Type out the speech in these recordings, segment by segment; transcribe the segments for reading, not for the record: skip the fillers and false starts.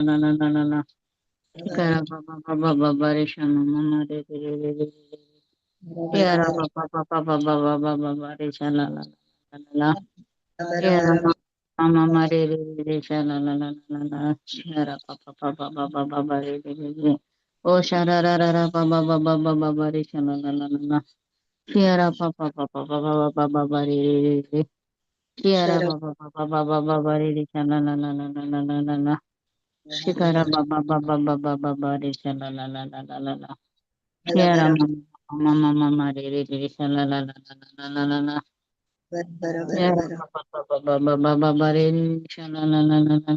La la la la la. Shikara ba ba ba ba ba ba re sha ma ma ma re re re re re re. Yara ba ba ba ba ba ba ba ba ba ba re sha la la la la la. Yara ma ma ma re re re re sha la la la la la. Yara ba ba ba ba ba ba ba ba re re re re. O sha ra ra ra ra ba ba ba ba ba ba ba re sha la la la la la. Yara ba ba ba ba ba ba ba ba ba ba re re re re. Yara ba ba ba ba ba ba ba ba re re sha la la la la la la la la la. Shikara ba ba ba ba ba ba ba ba re sha la la la la la la la. Yara ma ma ma ma ma re re re sha la la la la la la la la. Yara ba ba ba ba ba ba ba ba re re sha la la la la la.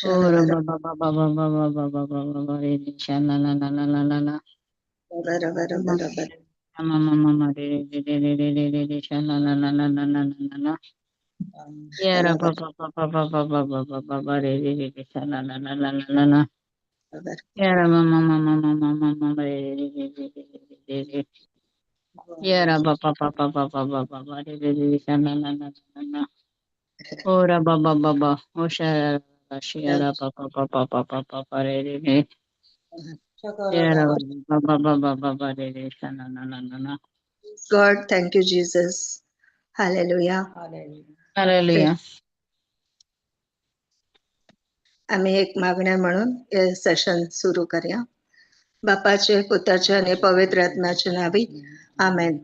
Ora ba ba ba ba ba ba ba ba ba ba ba ba re re sha la la la la la la la. Ma ma ma ma re re re re re re re re sha la la la la la la la la. Yara ba ba ba ba ba ba ba ba ba ba ba re re re re sha la la la la la la la. Yara ma ma ma ma ma ma ma ma re re re re re re re re. Yara ba ba ba ba ba ba ba ba ba re re re sha la la la la la. Ora ba ba ba ba. O sha ra ba ba ba ba ba ba ba ba re re re. Yara ba ba ba ba ba ba re re sha la la la la la. God, thank you, Jesus. Hallelujah. Hallelujah. आम्ही एक मागण्या म्हणून हे सेशन सुरू करूया. बापाचे, पुताचे आणि पवित्र आत्म्याचे नावी, आमेन.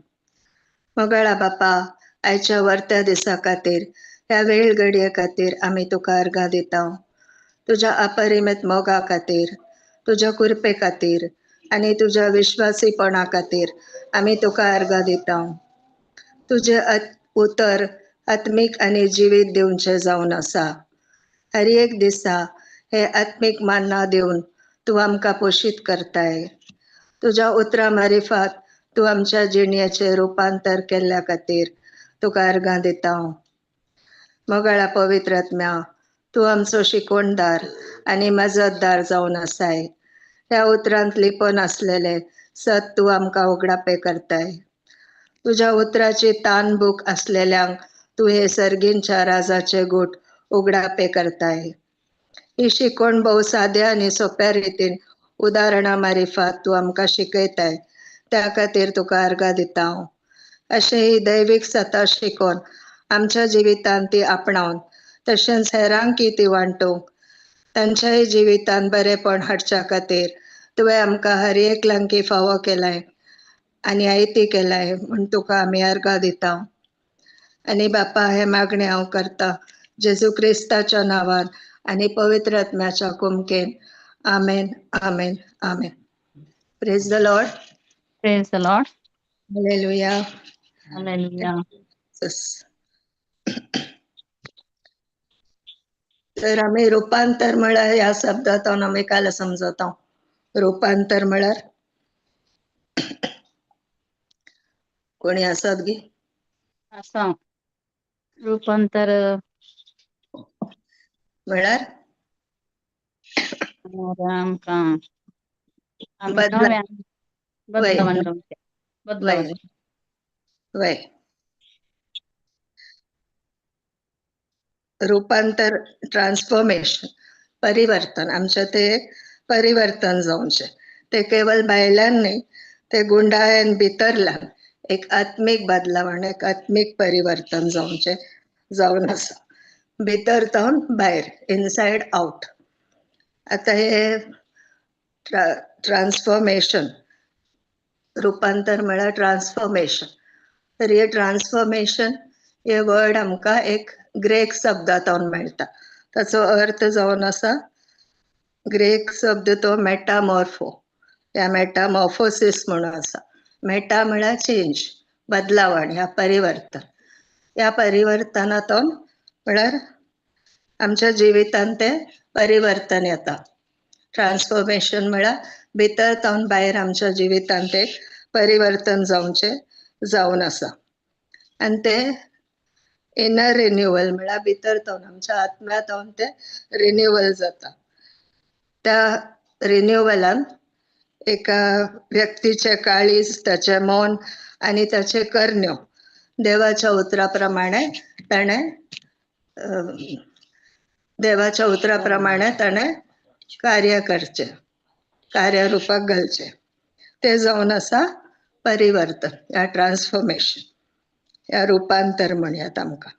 मोगाळा बापा, आयच्या वर्त्या दिसा खातीर, ह्या वेळ घडये खातीर आमी तुका अर्गां दिता. तुज्या अपरिमेत मोगा खातीर, तुज्या कृपे खातीर आनी तुज्या विश्वासीपणा खातीर आमी तुका अर्गां दिता. तुजें उतर आत्मीक आनी जिवीत दिवचें जावन आसा. हर एक दिसा हे आत्मीक मान्ना दिवन तूं आमकां पोशीत करताय. तुज्या उतरां मारिफात तूं आमच्या जिणेचें रुपांतर केल्ल्या खातीर तुका अर्गां दिता. मोगाळा पवित्र आत्म्या, तूं आमचो शिकवणदार आनी मजतदार जावन आसाय. ह्या उतरांत लिपून आसलेलें सत तूं आमकां उगडापें करताय. तुज्या उतराची तान भूक आसलेल्यांक तूं हे सर्गींच्या राजाचे गूट उगडापे करताय. ही शिकवण भोव साद्या आनी सोंप्या रितीन उदाहरणां मारिफात तूं आमकां शिकयताय, त्या खातीर तुका अर्गां दिता हांव. अशें ही दैवीक सता शिकोवन आमच्या जिवितांत ती आपणावन तशेंच हेरांकय ती वांटूंक, तांच्याय जिवितांत बरेपण हाडच्या खातीर तुवें आमकां हर एकल्यांकी फावो केलाय आनी आयती केलाय म्हूण तुका आमी अर्गां दिता. आनी बापा, हें मागणें हांव करता जेजू क्रिस्ताच्या नांवान आनी पवित्र आत्म्याच्या कुमकेन. आमेन, आमेन, आमेन. Praise the Lord. Praise the Lord. Hallelujah. Hallelujah. तर आमी रुपांतर म्हळ्यार ह्या शब्दांतून आमी काल समजता. रुपांतर म्हळ्यार कोणी आसात गी? आसा. रुपांतर म्हळ्यार आमकां बदलावण, बदलावण. वय रुपांतर, ट्रान्सफॉर्मेशन, परिवर्तन. आमच्या ते परिवर्तन जावचें. ते केवळ भायल्यान न्ही, ते गुंडाळ्यान भितरल्यान एक आत्मीक बदलावण, एक आत्मीक परिवर्तन जावचें जावन आसा. भितर जावन भायर, इनसायड आउट. आतां हे ट्रान्सफॉर्मेशन, रुपांतर म्हळ्यार ट्रान्सफॉर्मेशन. तर हे ट्रान्सफॉर्मेशन हे वर्ड आमकां एक ग्रेक शब्दांतून मेळटा. ताचो अर्थ जावन आसा, ग्रेक शब्द तो मेटामॉर्फो, ह्या मेटामॉर्फोसिस म्हणून आसा. मेटा म्हळ्यार चेंज, बदलावण ह्या परिवर्तन. ह्या परिवर्तनातून म्हळ्यार आमच्या जिवितांत तें परिवर्तन येता. ट्रान्सफॉर्मेशन म्हळ्यार भितर जावन भायर आमच्या जिवितांत तें परिवर्तन जावचें जावन आसा. आनी तें इनर रिन्युअल म्हळ्यार भितर जावन आमच्या आत्म्यांत जावन तें रिन्युअल जाता. त्या रिन्युअलान एका व्यक्तीचें काळीज, ताचें मन आनी ताचें करण्यो देवाच्या उतरा प्रमाणे ताणें देवाच्या उतरा प्रमाणे ताणें कार्य करचें, कार्यरुपाक घालचें. तें जावन आसा परिवर्तन या ट्रान्सफॉर्मेशन या रुपांतर म्हणयात आमकां.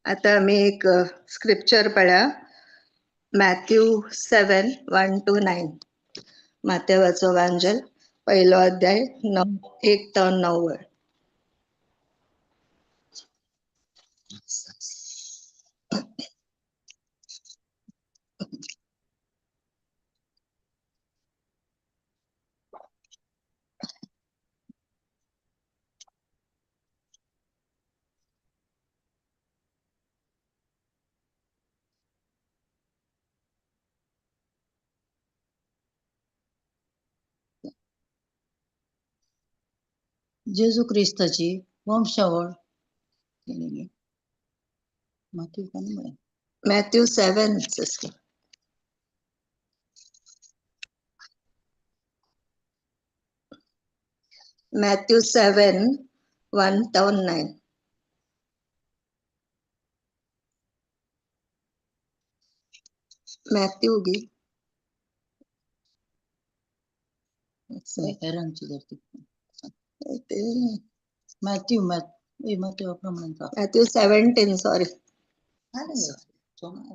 आतां आमी एक स्क्रिप्चर पळया, मॅथ्यू 7:1-9. मातेवाचो वांजेल पहिलो अध्याय 1 ते 9. जेजू क्रिस्ताची वंशावळ Matthew 7 sister. Matthew 7:1-9. Matthew गी Matthew Matthew 17, sorry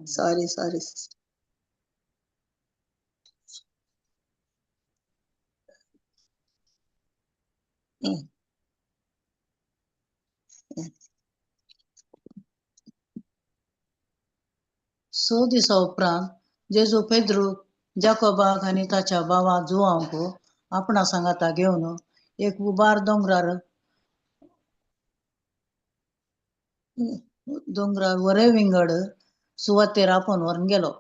sorry sorry. 6 दिसा उपरांत जेजू पेद्रू जाकोबाक आनी ताच्या भावा जुवांक आपणा सांगाता घेवन एक उबार दोंगरार वरे विंगड सुवातेर आपोवन व्हरून गेलो.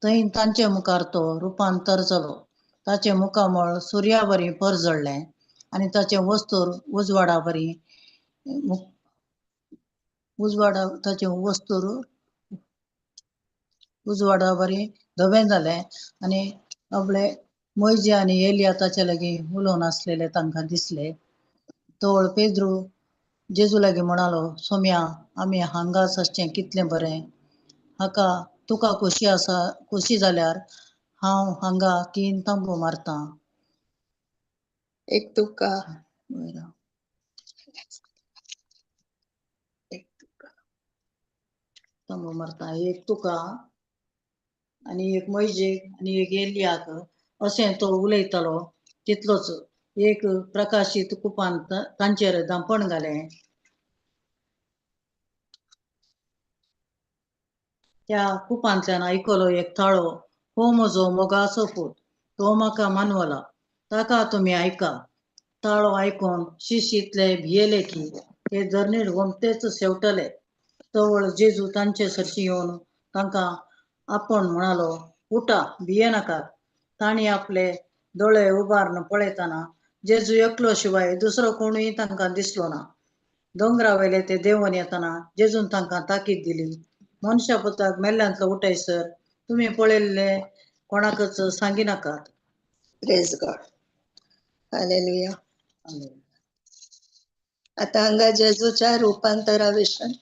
थंय तांचे मुखार तो रुपांतर जालो. ताचें मुखामळ सुर्या बरी परजळ्ळें आनी ताचें वस्तूर उजवाडा बरी उजवाडा ताचें वस्तूर उजवाडा बरी धवें जालें आनी आपले मोयजे आनी एलिया ताचे लागीं उलोवन आसलेले तांकां दिसले. तवळ पेद्रू जेजू लागीं म्हणालो, सोम्या, आमी हांगाच आसचें कितलें बरें. हाका तुका खोशी आसा, खोशी जाल्यार हांव हांगा 3 तांबो मारतां, एक तुका तांबो मारता, एक तुका आनी एक मोयजेक आनी एक एलियाक. अशें तो उलयतालो तितलोच एक प्रकाशीत कुपान तांचेर धांपण घालें. त्या कुपांतल्यान आयकलो एक ताळो, हो म्हजो मोगाचो पूत, तो म्हाका मानवला, ताका तुमी आयका. ताळो आयकून शिश्य इतले भियेले की ते धरणीर गोमतेच शेवटले. तवळ जेजू तांचे सरशी येवन तांकां आपण म्हणालो, उठा, भिये नाकात. तांणी आपले दोळे उबारून पळयतना जेजू एकलो शिवाय दुसरो कोणूय तांकां दिसलो ना. दोंगरा वयले ते देंवन येतना जेजून तांकां ताकीद दिली, मनशा पुताक मेल्ल्यांतलो उठयसर तुमी पळयल्ले कोणाकच सांगिनाकात. Praise God, hallelujah. आतां हांगा जेजूच्या रुपांतरा विशीं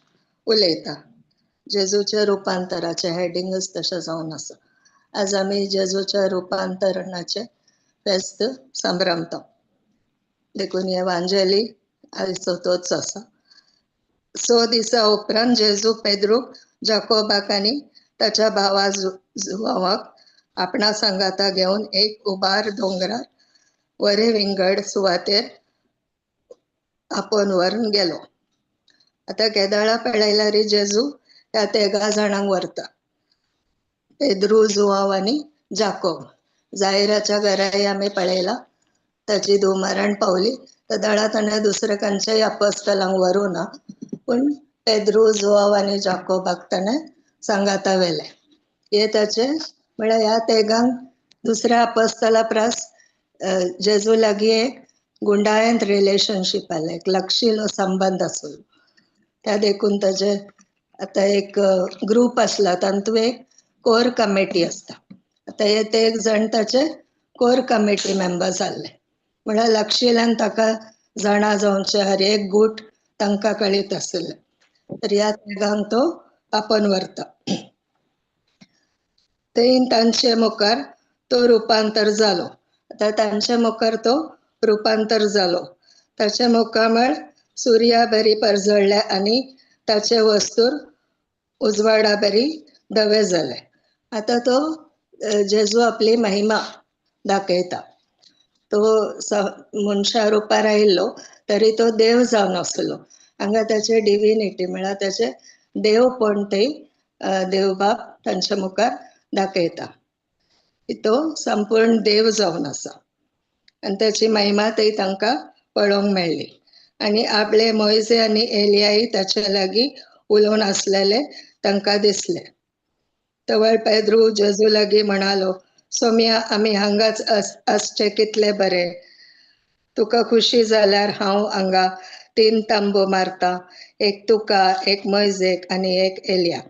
उलयता. जेजूच्या रुपांतराचें हेडिंगच तशें जावन आसा. आज आमी जेजूच्या रुपांतरणाचें फेस्त संभ्रमता, देखून हे वांजेली आयचो तोच आसा. 6 दिसा उपरांत जेजू पेद्रूक, जाकोबाक आनी ताच्या भावा जुवाक आपणा सांगाता घेवन एक उबार दोंगरार वरे विंगड सुवातेर आपोवन व्हरून गेलो. आतां केदाळा पळयल्यार जेजू ह्या तेगा जाणांक व्हरता, पेद्रू, जुवाव आनी जाकोब. जायराच्या घराय आमी पळयला, ताची धूव मरण पावली तेदळा ताणें दुसऱ्या खंयच्याय अपोस्तलांक व्हरूं ना, पूण पेद्रू, जुवाव आनी जाकोबाक ताणें सांगाता व्हेलें. हे ताचे म्हळ्यार ह्या तेगांक दुसऱ्या अपोस्तला परस जेजू लागीं एक गुंडाळेंत रिलेशनशीप आसलें, एक लक्षिलो संबंद आसलो. त्या देखून ताचे आतां एक ग्रूप आसला, तातूंत एक कोर कमिटी आसता. आतां हे ते एक जण ताचे कोर कमिटी मेंबर जाल्ले, म्हळ्यार लक्षिल्यान ताका जाणा जावचे हर एक गूट तांकां कळीत आसलें. तर ह्या तेगांक तो आपोवन व्हरता. थंय तांचे मुखार तो रुपांतर जालो. आतां तांचे मुखार तो रुपांतर जालो. ताचे मुखामळ सुर्या बरी परजळ्ळें आनी ताचे वस्तूर उजवाडा बरी धवे जाले. आतां तो जेजू आपली महिमा दाखयता. तो मनशा रुपार आयिल्लो तरी तो देव जावन आसलो. हांगा ताचे डिविनिटी म्हळ्यार ताचे देवपण थंय देवबाप तांच्या मुखार दाखयता. तो संपूर्ण देव जावन आसा आनी ताची महिमा थंय तांकां पळोवंक मेळ्ळी. आनी आपले मोयजे आनी एलियाई ताचे लागीं उलोवन आसलेले तांकां दिसले. तवळ पेद्रू जेजू लागीं म्हणालो, सोम्या, आमी हांगाच आसचे कितले बरे. तुका खुशी जाल्यार हांव हांगा 3 तांबो मारता, एक तुका, एक मोयजेक आनी एक एलियाक.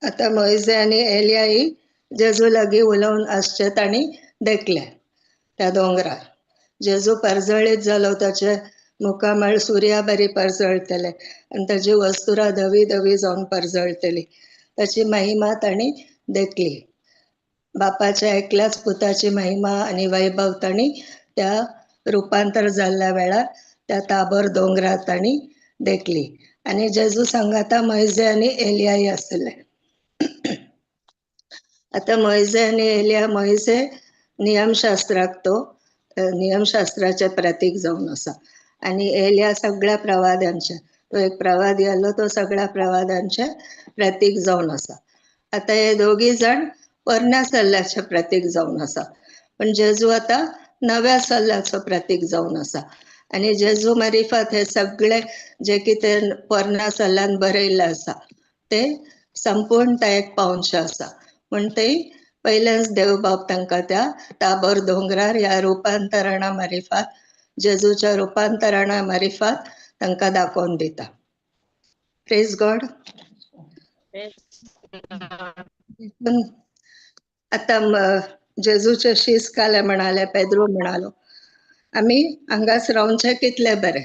आतां मोयजे आनी एलियाई जेजू लागीं उलोवन आसचे तांणी देखले त्या दोंगरार. जेजू परजळीत जालो. ताचे मुखामळ सुर्या बरी परजळटले आनी ताची वस्तुरां धवी धवी जावन परजळटली. ताची महिमा तांणी देखली. बापाच्या एकल्याच पुताची महिमा आनी वैभव तांणी त्या रुपांतर जाल्ल्या वेळार त्या ताबोर दोंगरार तांणी देखली. आनी जेजू सांगाता मोयजे आनी एलियाई आसले. आतां मोयजे आनी एलिया, मोयजे नियमशास्त्राक तो नियमशास्त्राचें प्रतीक जावन आसा आनी एलिया सगळ्या प्रवाद्यांचे, तो एक प्रवादी आसलो, तो सगळ्या प्रवादांचे प्रतीक जावन आसा. आतां हे दोगी जाण पोरण्या सल्ल्याचें प्रतीक जावन आसा, पण जेजू आतां नव्या सल्ल्याचो प्रतीक जावन आसा. आनी जेजू मारिफात हे सगळे जे कितें पोरण्या सल्ल्यान बरयल्लें आसा ते संपूर्णतायेक पावोवचें आसा. म्हण ते पयलेंच देवबाप तांकां त्या ताबोर दोंगरार ह्या रुपांतरणा मारिफात, जेजूच्या रुपांतरणा मारिफात तांकां दाखोवन दिता. Praise God. आतां जेजूचे शीस काले म्हणाले, पेद्रू म्हणालो, आमी हांगाच रावचे कितले बरे.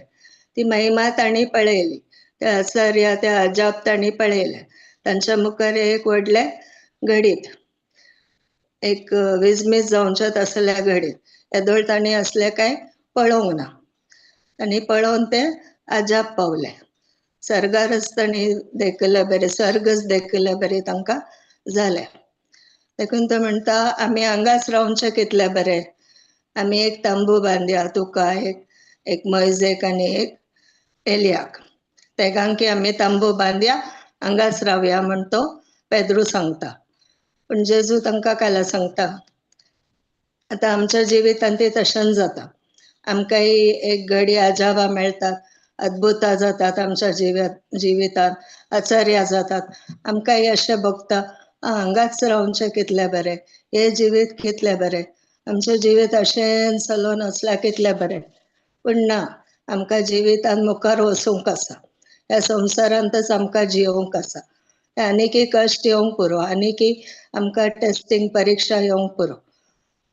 ती महिमा तांणी पळयली, त्या आचार्य त्या अजाप तांणी पळयले. तांच्या मुखार एक व्हडलें घडीत, एक विजमीत जावचें तसल्या घडीत येदोळ तांणी असलें कांय पळोवंक ना. आनी पळोवन ते अजाप पावले. सर्गारच तांणी देखले बरें, स्वर्गच देखले बरें तांकां जालें. देखून तो म्हणटा, आमी हांगाच रावचे कितले बरे. आमी एक तांबू बांदया, तुका एक, एक मोयजेक आनी एक एलियाक. तेगांकी आमी तांबू बांदया, हांगाच रावया म्हण तो पेद्रू सांगता. पूण जेजू तांकां कायला सांगता. आतां आमच्या जिवितांत तें तशेंच जाता. आमकांय एक घडी अजाबां मेळटात, अद्भुतां जातात आमच्या जिवितांत, आचार्या जातात. आमकांय अशें भोगता, हांगाच रावचें कितलें बरें, हें जिवीत कितलें बरें, आमचें जिवीत अशें चलोवन आसल्यार कितलें बरें. पूण ना, आमकां जिवितांत मुखार वचूंक आसा. ह्या संवसारांतच आमकां जियोवंक आसा. आनीकय कश्ट येवंक पुरो, आनीकय आमकां टेस्टींग परिक्षा येवंक पुरो,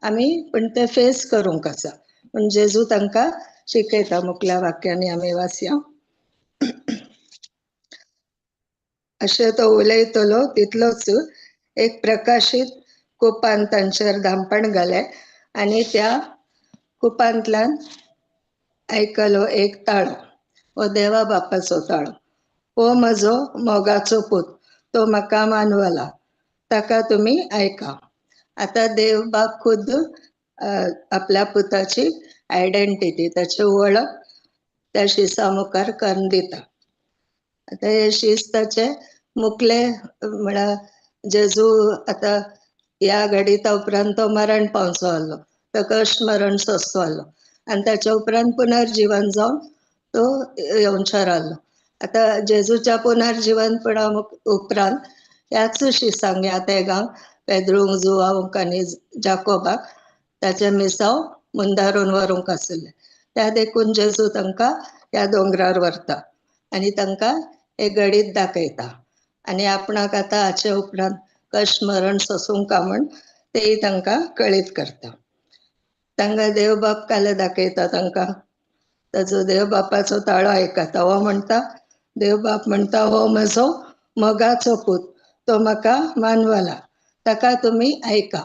आमी पूण ते फेस करूंक आसा. पूण जेजू तांकां शिकयता. मुखल्या वाक्यांनी आमी वाचया. अशें तो उलयतलो तितलोच एक प्रकाशीत कुपान तांचेर धांपण घालें आनी त्या कुपांतल्यान आयकलो एक ताळो, हो देवा बापाचो ताळो, हो म्हजो मोगाचो पूत, तो म्हाका मानवला, ताका तुमी आयका. आतां देव बाप खुद्द आपल्या पुताची आयडेंटिटी, ताची वळख त्या शिसा मुखार करून दिता. आतां हे शीस ताचे मुखले म्हळ्यार जेजू आतां ह्या घडिता उपरांत तो मरण पावचो आहलो, तो कश्ट मरण सोंसचो आहलो आनी ताच्या उपरांत पुनर्जिवन जावन तो येवच्यार आहलो. आतां जेजूच्या पुनर्जिवनपणा उपरांत ह्याच शिसांक, ह्या तेगांक, पेद्रूंक, जुवांक आनी जाकोबाक ताचें मिसांव मुंदारून व्हरूंक आसलें. त्या देखून जेजू तांकां ह्या दोंगरार व्हरता आनी तांकां एक घडीत दाखयता आनी आपणाक आतां हाचे उपरांत कश्ट मरण सोंसूंक म्हण तेय तांकां कळीत करता. तांकां देवबाप काले दाखयता तांकां, ताचो देवबापाचो ताळो आयकता. हो म्हणटा, देवबाप म्हणटा, हो म्हजो मोगाचो पूत, तो म्हाका मानवला, ताका तुमी आयका.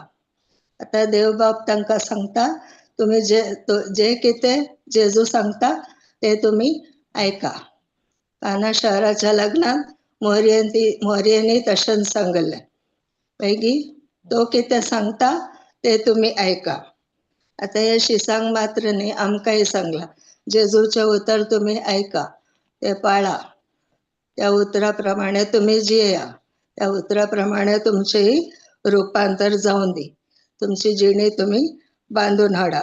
आतां देवबाप तांकां सांगता, तुमी जे जे कितें जेजू सांगता ते तुमी आयका. काना शहराच्या लग्नात मोरयेंनी तशेंच सांगलें, मागीर तो कितें सांगता ते तुमी आयका. आतां हे शिसांक मात्र न्ही, आमकांय सांगलां, जेजूचें उतर तुमी आयका, ते पाळा, त्या उतरा प्रमाणे तुमी जिया, त्या उतरा प्रमाणे तुमचेंय रुपांतर जावन दी, तुमची जिणी तुमी बांदून हाडा.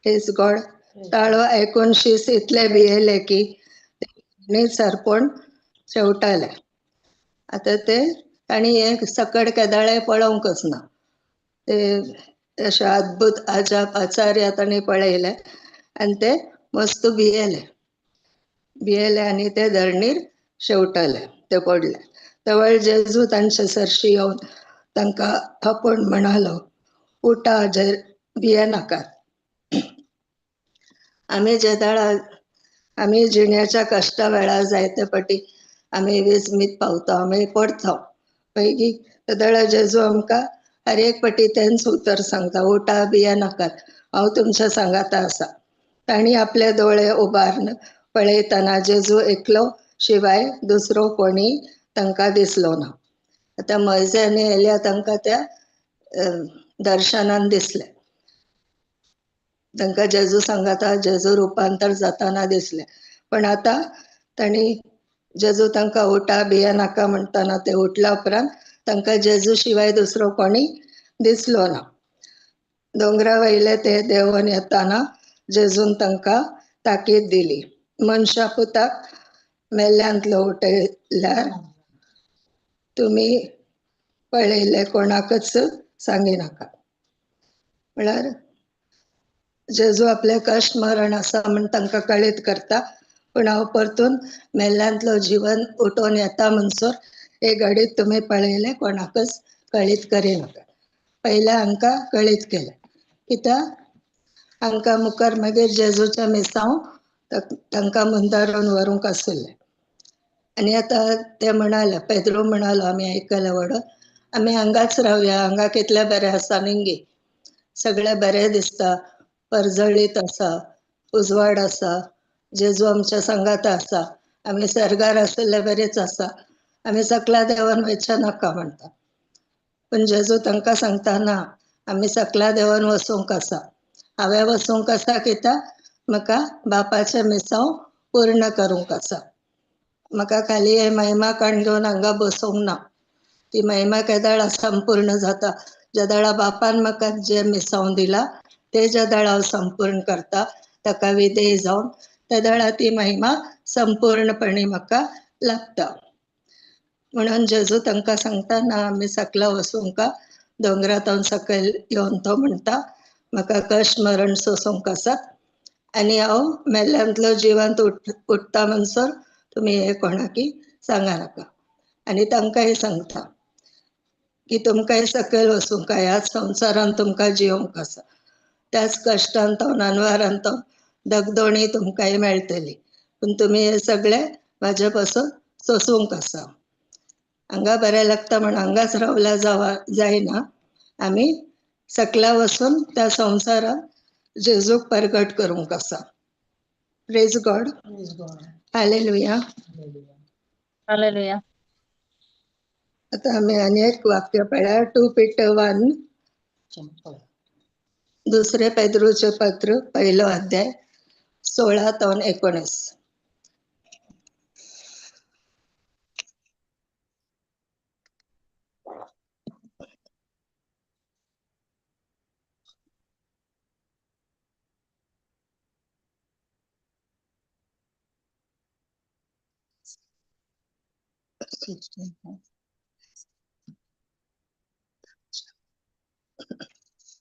Praise God. ताळो आयकून शीस इतले भियेले की सरपण शेवटाले. आतां ते तांणी हें सकड केदाळे पळोवंकच ना, ते अशें अद्भुत अजाप आचार्य तांणी पळयले आनी ते मस्त भियेले, भियेले आनी ते धरणीर शेवटाले, ते पडले. तवळ जेजू तांचे सरशी येवन तांकां आपोवन म्हणालो, उठा, भियेनाकात. आमी जेदाळा आमी जिण्याच्या कश्टा वेळार जायते पटी आमी विस्मीत पावता, आमी पडता. मागीर तेदळा जेजू आमकां हर एक पटी तेंच उतर सांगता, उठा, भियेनाकात, हांव तुमच्या सांगाता आसा. तांणी आपले दोळे उबारून पळयतना जेजू एकलो शिवाय दुसरो कोणी तांकां दिसलो ना. आतां मोयजे आनी एलिया तांकां त्या दर्शनान दिसले, तांकां जेजू सांगाता जेजू रुपांतर जाताना दिसले. पण आतां तांणी जेजू तांकां उठा भियेनाका म्हणटाना ते उठल्या उपरांत तांकां जेजू शिवाय दुसरो कोणी दिसलो ना. दोंगरा वयले ते देंवन येताना जेजून तांकां ताकीद दिली, मनशा पुताक मेल्ल्यांतलो उठयल्यार तुमी पळयले कोणाकच सांगिनाका. म्हळ्यार जेजू आपले कश्ट मरण आसा म्हण तांकां कळीत करता, पूण हांव परतून मेल्ल्यांतलो जिवन उठोवन येता म्हणसर हे घडीत तुमी पळयले कोणाकच कळीत करिनाका. पयले हांकां कळीत केलें, कित्याक हांकां मुखार मागीर जेजूचें मिसांव तांकां मुंदारून व्हरूंक आशिल्लें. आनी आतां ते म्हणाले, पेद्रो म्हणालो, आमी आयकलें व्हड, आमी हांगाच रावया, हांगा कितलें बरें आसा न्ही, सगळें बरें दिसता, परजळीत आसा, उजवाड आसा, जेजू आमच्या सांगाता आसा, आमी सर्गार आशिल्ले बरेच आसा, आमी सकला देंवन वचचें नाका म्हणटा. पूण जेजू तांकां सांगता, ना, आमी सकला देंवन वचूंक आसा, हांवें वचूंक आसा कित्याक म्हाका बापाचें मिसांव पूर्ण करूंक आसा, म्हाका खाली हे महिमा काण घेवन हांगा बसूंक ना, ती महिमा केदाळा संपूर्ण जाता, जेदाळा बापान म्हाका जें मिसांव दिला ते जेदाळा हांव संपूर्ण करता, ताका विधेय जावन तेदाळा ती महिमा संपूर्णपणे म्हाका लागता. म्हणून जेजू तांकां सांगता, ना, आमी सकला वचूंक, दोंगरांत सकयल येवन तो म्हणटा, म्हाका कश्ट मरण सोसूंक आसा आनी हांव मेल्ल्यांतलो जिवंत उठता म्हणसर तुमी हे कोणाकी सांगा नाका. आनी तांकांय सांगता की तुमकांय सकयल वचूंक, ह्याच संवसारान तुमकां जिवंक आसा, त्याच कश्टान तो अनवारान तो दगदोणी तुमकांय मेळटली, पूण तुमी हे सगळे म्हाजे पासून सोसूंक आसा. हांगा बरें लागता म्हण हांगाच रावल्या जायना, आमी सकला वचून त्या संवसारान जेजूक परगट करूंक आसा. Praise God. Hallelujah. Hallelujah. आतां आमी आनी एक वाक्य पळया, 2 Peter 1, दुसरे पेद्रूचें पत्र, पयलो अध्याय, 16 ते 19.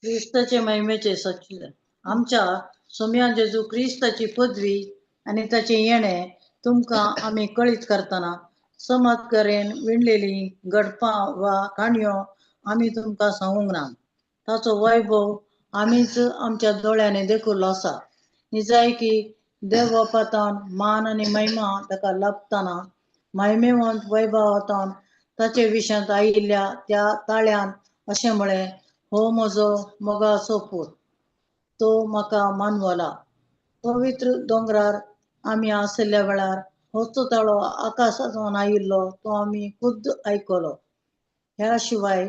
क्रिस्ताचे महिमेचे सचिव आमच्या सोम्या जेजू क्रिस्ताची पदवी आनी ताचे येणे तुमकां आमी कळीत करतना समज करेन विणलेली गडपां वा काणयो आमी तुमकां सांगूंक ना. ताचो वैभव आमीच आमच्या दोळ्यांनी देखुल्लो आसा. निजाय की देव बापातान मान आनी महिमा ताका लाभतना महिमेवंत वैभवातान ताचे विशयांत आयिल्ल्या त्या ताळ्यान अशें म्हळें, हो म्हजो मोगाचो पूत, तो म्हाका मानवला. पवित्र दोंगरार आमी आशिल्ल्या वेळार होच ताळो आकाशांतल्यान आयिल्लो तो आमी खुद्द आयकलो. ह्या शिवाय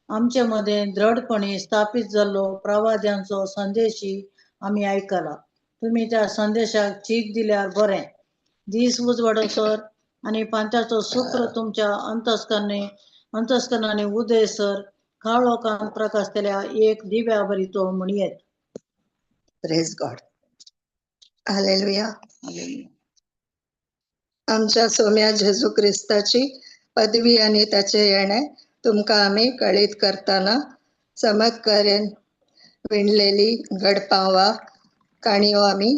आमचे मदें दृढपणी स्थापीत जाल्लो प्रवाद्यांचो संदेशी आमी आयकला. तुमी त्या संदेशाक चीत दिल्यार बरें. दीस उजवाडसर आनी पांचाचो शुक्र तुमच्या अंतस्करणांनी उदयसर काळोखान प्रकाशतल्या एक दिव्या बरी तो म्हणयेत. प्रेज गॉड, हालेलुया. आमच्या सोम्या जेजू क्रिस्ताची पदवी आनी ताचे येणे तुमकां आमी कळीत करतना चमत्कारेन विणलेली घडपां वा काणयो आमी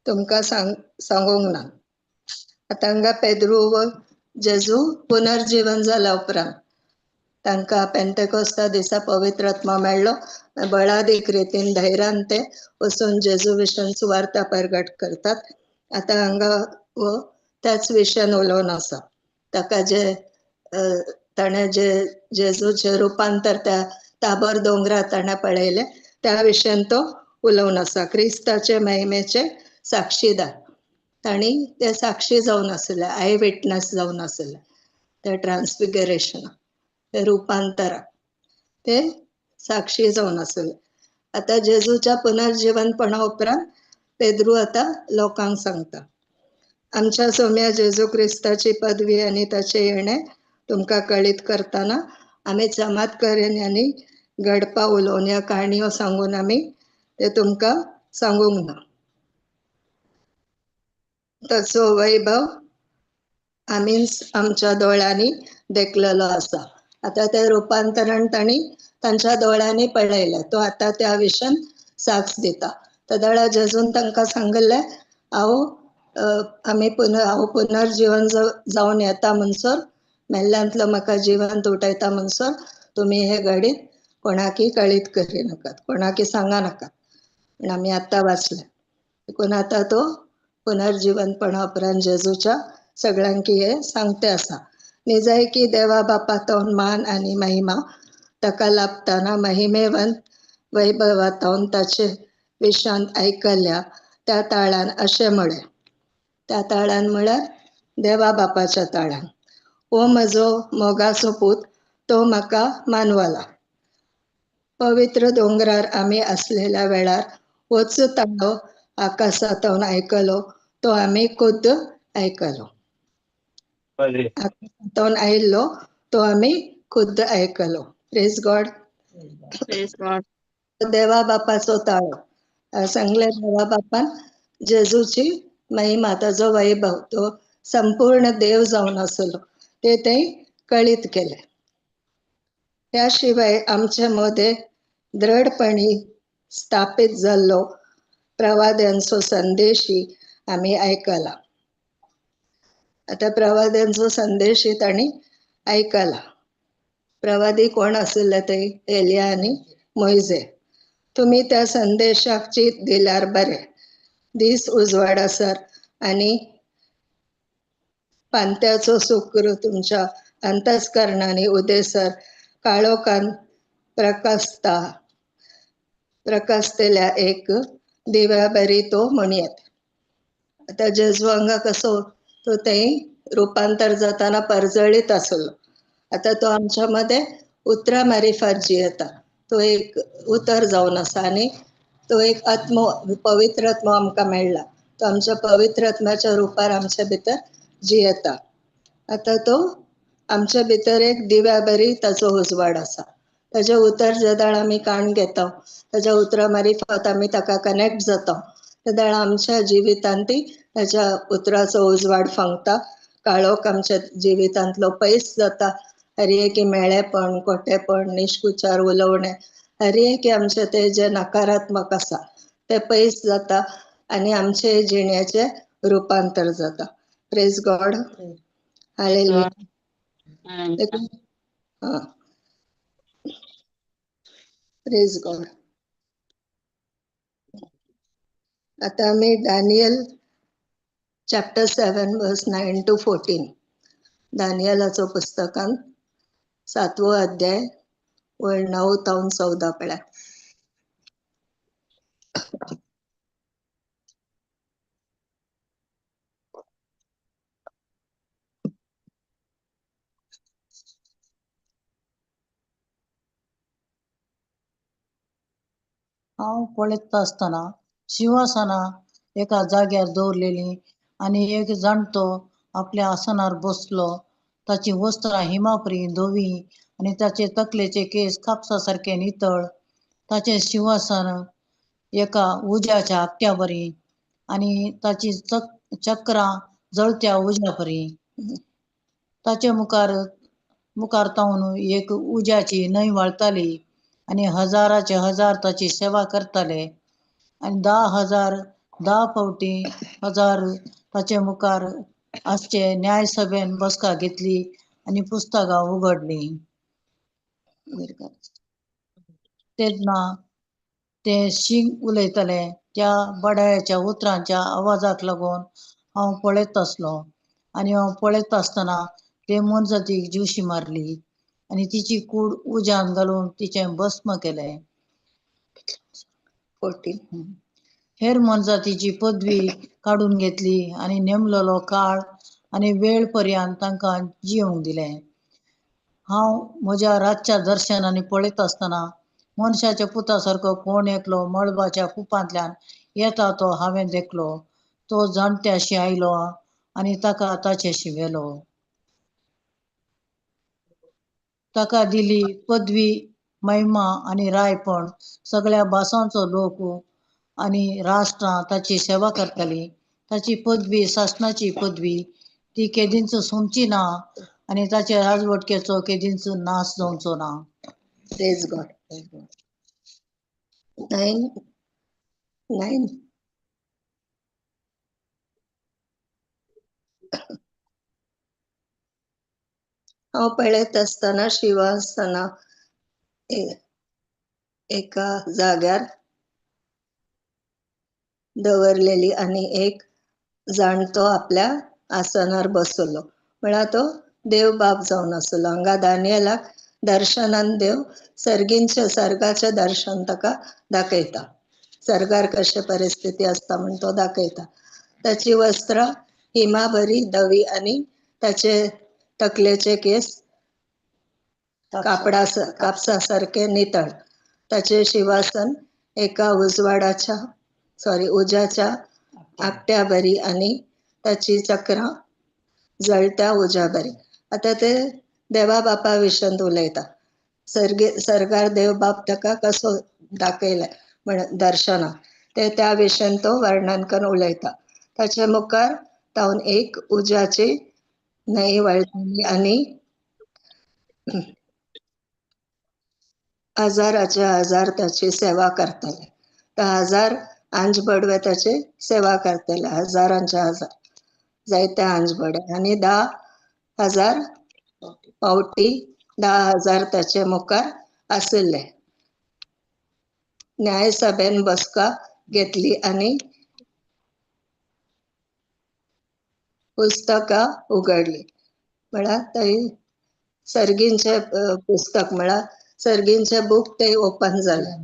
तुमकां सांगूंक ना. आतां हांगा पेद्रू व जेजू पुनर्जीवन जाल्या उपरांत तांकां पेंतेकोस्ता दिसा पवित्र आत्मा मेळ्ळो. बळादीक रितीन धैर्यान ते वचून जेजू विशयान सुवार्ता परगट करतात. आतां हांगा वो त्याच विशयान उलोवन आसा. ताका जे ताणें जे जेजूचें रुपांतर त्या ताबर दोंगरार ताणें पळयलें त्या विशयान तो उलोवन आसा. क्रिस्ताचे महिमेचे साक्षीदार तांणी ते साक्षी जावन आसले, I witness जावन आसले त्या ट्रान्सफिगरेशनाक, ते रुपांतराक ते साक्षी जावन आसले. आतां जेजूच्या पुनर्जीवनपणा उपरांत पेद्रू आतां लोकांक सांगता, आमच्या सोम्या जेजू क्रिस्ताची पदवी आनी ताचे येणे तुमकां कळीत करतना आमी चमत्कारेन आनी घडपा उलोवन ह्या काणयो सांगून आमी ते तुमकां सांगूंक ना. ताचो वैभव आमीच आमच्या दोळ्यांनी देखलेलो आसा. आतां तें रुपांतरण तांणी तांच्या दोळ्यांनी पळयलें. तो आतां त्या विशयान साक्ष दिता. तेदळा जेजून तांकां सांगिल्लें, हांव आमी हांव पुनर्जीवन जावन येता म्हणसर, मेल्ल्यांतलो म्हाका जिवंत उठयता म्हणसर तुमी हे घडीत कोणाकी कळीत करी नाकात, कोणाकी सांगा नाकात. पण आमी आतां वाचलें. देखून आतां तो पुनर्जीवनपणा उपरांत जेजूच्या सगळ्यांकी हे सांगते आसा. निजाय की देवा बापातून मान आनी महिमा ताका लाभतना महिमेवंत वैभवातून ताचे विशांत आयकल्या त्या ताळान अशें म्हळें. त्या ताळान म्हळ्यार देवा बापाच्या ताळान, हो म्हजो मोगाचो पूत, तो म्हाका मानवला. पवित्र दोंगरार आमी आसलेल्या वेळार होच ताळो आकाशांतून आयकलो तो आमी खुद्द आयकलो. आकाशांतून आयिल्लो तो आमी खुद्द आयकलो. Praise God. Praise God. देवा बापाचो ताळो सांगले. देवा बापान जेजूची महिमा, ताजो वैभव, तो संपूर्ण देव जावन आसलो ते ते कळीत केले. त्या शिवाय आमचे मदें दृढपणी स्थापीत जाल्लो प्रवाद्यांचो संदेशी आमी आयकला. आतां प्रवाद्यांचो संदेशी तांणी आयकला. प्रवादी कोण आशिल्ले ते? एलिया आनी मोयजे. तुमी त्या संदेशाक चीत दिल्यार बरें. दीस उजवाडासर आनी पांत्याचो सुक्र तुमच्या अंतस्करणांनी उदेसर काळोखान प्रकाशतल्या एक दिव्या बरी तो म्हणयेत. आतां जेजू हांगा कसो तो थंय रुपांतर जाताना परजळीत आसलो. आतां तो आमच्या मदें उतरां मारिफात जियेता. तो एक उतर जावन आसा आनी तो एक आत्मो, पवित्र आत्मो आमकां मेळ्ळा. तो आमच्या पवित्र आत्म्याच्या रुपार आमच्या भितर जियेता. आतां तो आमच्या भितर एक दिव्या बरी ताचो उजवाड आसा. ताजें उतर जेदाळ आमी काण घेता, ताज्या उतरां मारिफात आमी ताका कनेक्ट जाता, तेदाळ आमच्या जिवितांत ती ताज्या उतराचो उजवाड फांकता. काळोख आमच्या जिवितांतलो पयस जाता. हर एक मेळेपण, खोटेपण, निश्कुचार उलोवणें, हर एक आमचें ते जे नकारात्मक आसा ते पयस जाता आनी आमचे जिणेचें रुपांतर जाता. Praise God. Hallelujah. Praise God. आता आमी Daniel chapter 7 verse 9 to 14, दानियलाचो पुस्तकान 7वो अध्याय वळ 9 तावन 14 पळया. हांव पळयता आसतना शिंवासनां एका जाग्यार दवरलेलीं आनी एक जाणटो आपल्या आसनार बसलो. ताची वस्त्रां हिमापरी धवीं आनी ताचे तकलेचे केंस कापसा सारके नितळ. ताचें शिंवासन एका उज्याच्या आगट्या बरी आनी ताची चक्रां जळत्या उज्या परी. ताचे मुखार मुखार तावन एक उज्याची न्हंय व्हाळताली आनी हजाराचे हजार ताची सेवा करताले आनी 10,000 10 फावटी हजार ताचे मुखार आसचे न्यायसभेन बसका घेतली आनी पुस्तकां उगडलीं. तेन्ना ते शींग उलयताले त्या बडायाच्या उतरांच्या आवाजाक लागून हांव पळयत आसलो आनी हांव पळयत आसतना ते मोनजातीक जिवशी मारली आनी तिची कूड उज्यान घालून तिचें भस्म केलें. 14. हेर मोनजातीची पदवी काडून घेतली आनी नेमलेलो काळ आनी वेळ पर्यंत तांकां जियोंक दिलें. हांव म्हज्या रातच्या दर्शनांनी पळयत आसतना मनशाच्या पुता सारको कोण एकलो मळबाच्या कुपांतल्यान येता तो हांवें देखलो. तो जाणट्याशी आयलो आनी ताका ताचेशी व्हेलो. ताका दिली पदवी, महिमा आनी रायपण. सगळ्या भासांचो लोक आनी राष्ट्रां ताची सेवा करताली. ताची पदवी सासणाची पदवी, ती केदींच सोंपची ना आनी ताचे राजवटकेचो केदींच नाश जावचो ना. Praise God. 9 9. हांव पळयत आसतना शिंवासनां एका जाग्यार दवरलेली आनी एक जाणटो आपल्या आसनार बसलो. म्हळ्यार तो देव बाप जावन आसलो. हांगा दानियलाक दर्शनान देव सर्गींचे सर्गाचें दर्शन ताका दाखयता. सर्गार कशें परिस्थिती आसता म्हण तो दाखयता. ताची वस्त्रां हिमाबरी धवी आनी ताचे तकलेचे केस कापडा कापसा सारके नितळ. ताचे शिंवासन एका उजवाडाच्या उज्याच्या आपट्या बरी आनी ताची चक्रां जळत्या उज्या बरी. आतां ते देवा बापा विशयांत उलयता. सर्गार देव बाप ताका कसो दाखयला म्हण दर्शनाक ते त्या विशयांत तो वर्णन करून उलयता. ताचे मुखार तावन एक उज्याची न्हंय व्हाळटाली आनी हजाराचे हजार ताची सेवा करताले. तर 1000 आंज बडवे ताची सेवा करताले. हजारांचे हजार जायते आंज बडवे आनी 10,000 पावटी 10,000 ताचे मुखार आशिल्ले. न्यायसभेन बसका घेतली आनी पुस्तकां उगडली. म्हळ्यार थंय सर्गींचे पुस्तक म्हळ्यार सर्गींचे बूक ते ओपन जाले.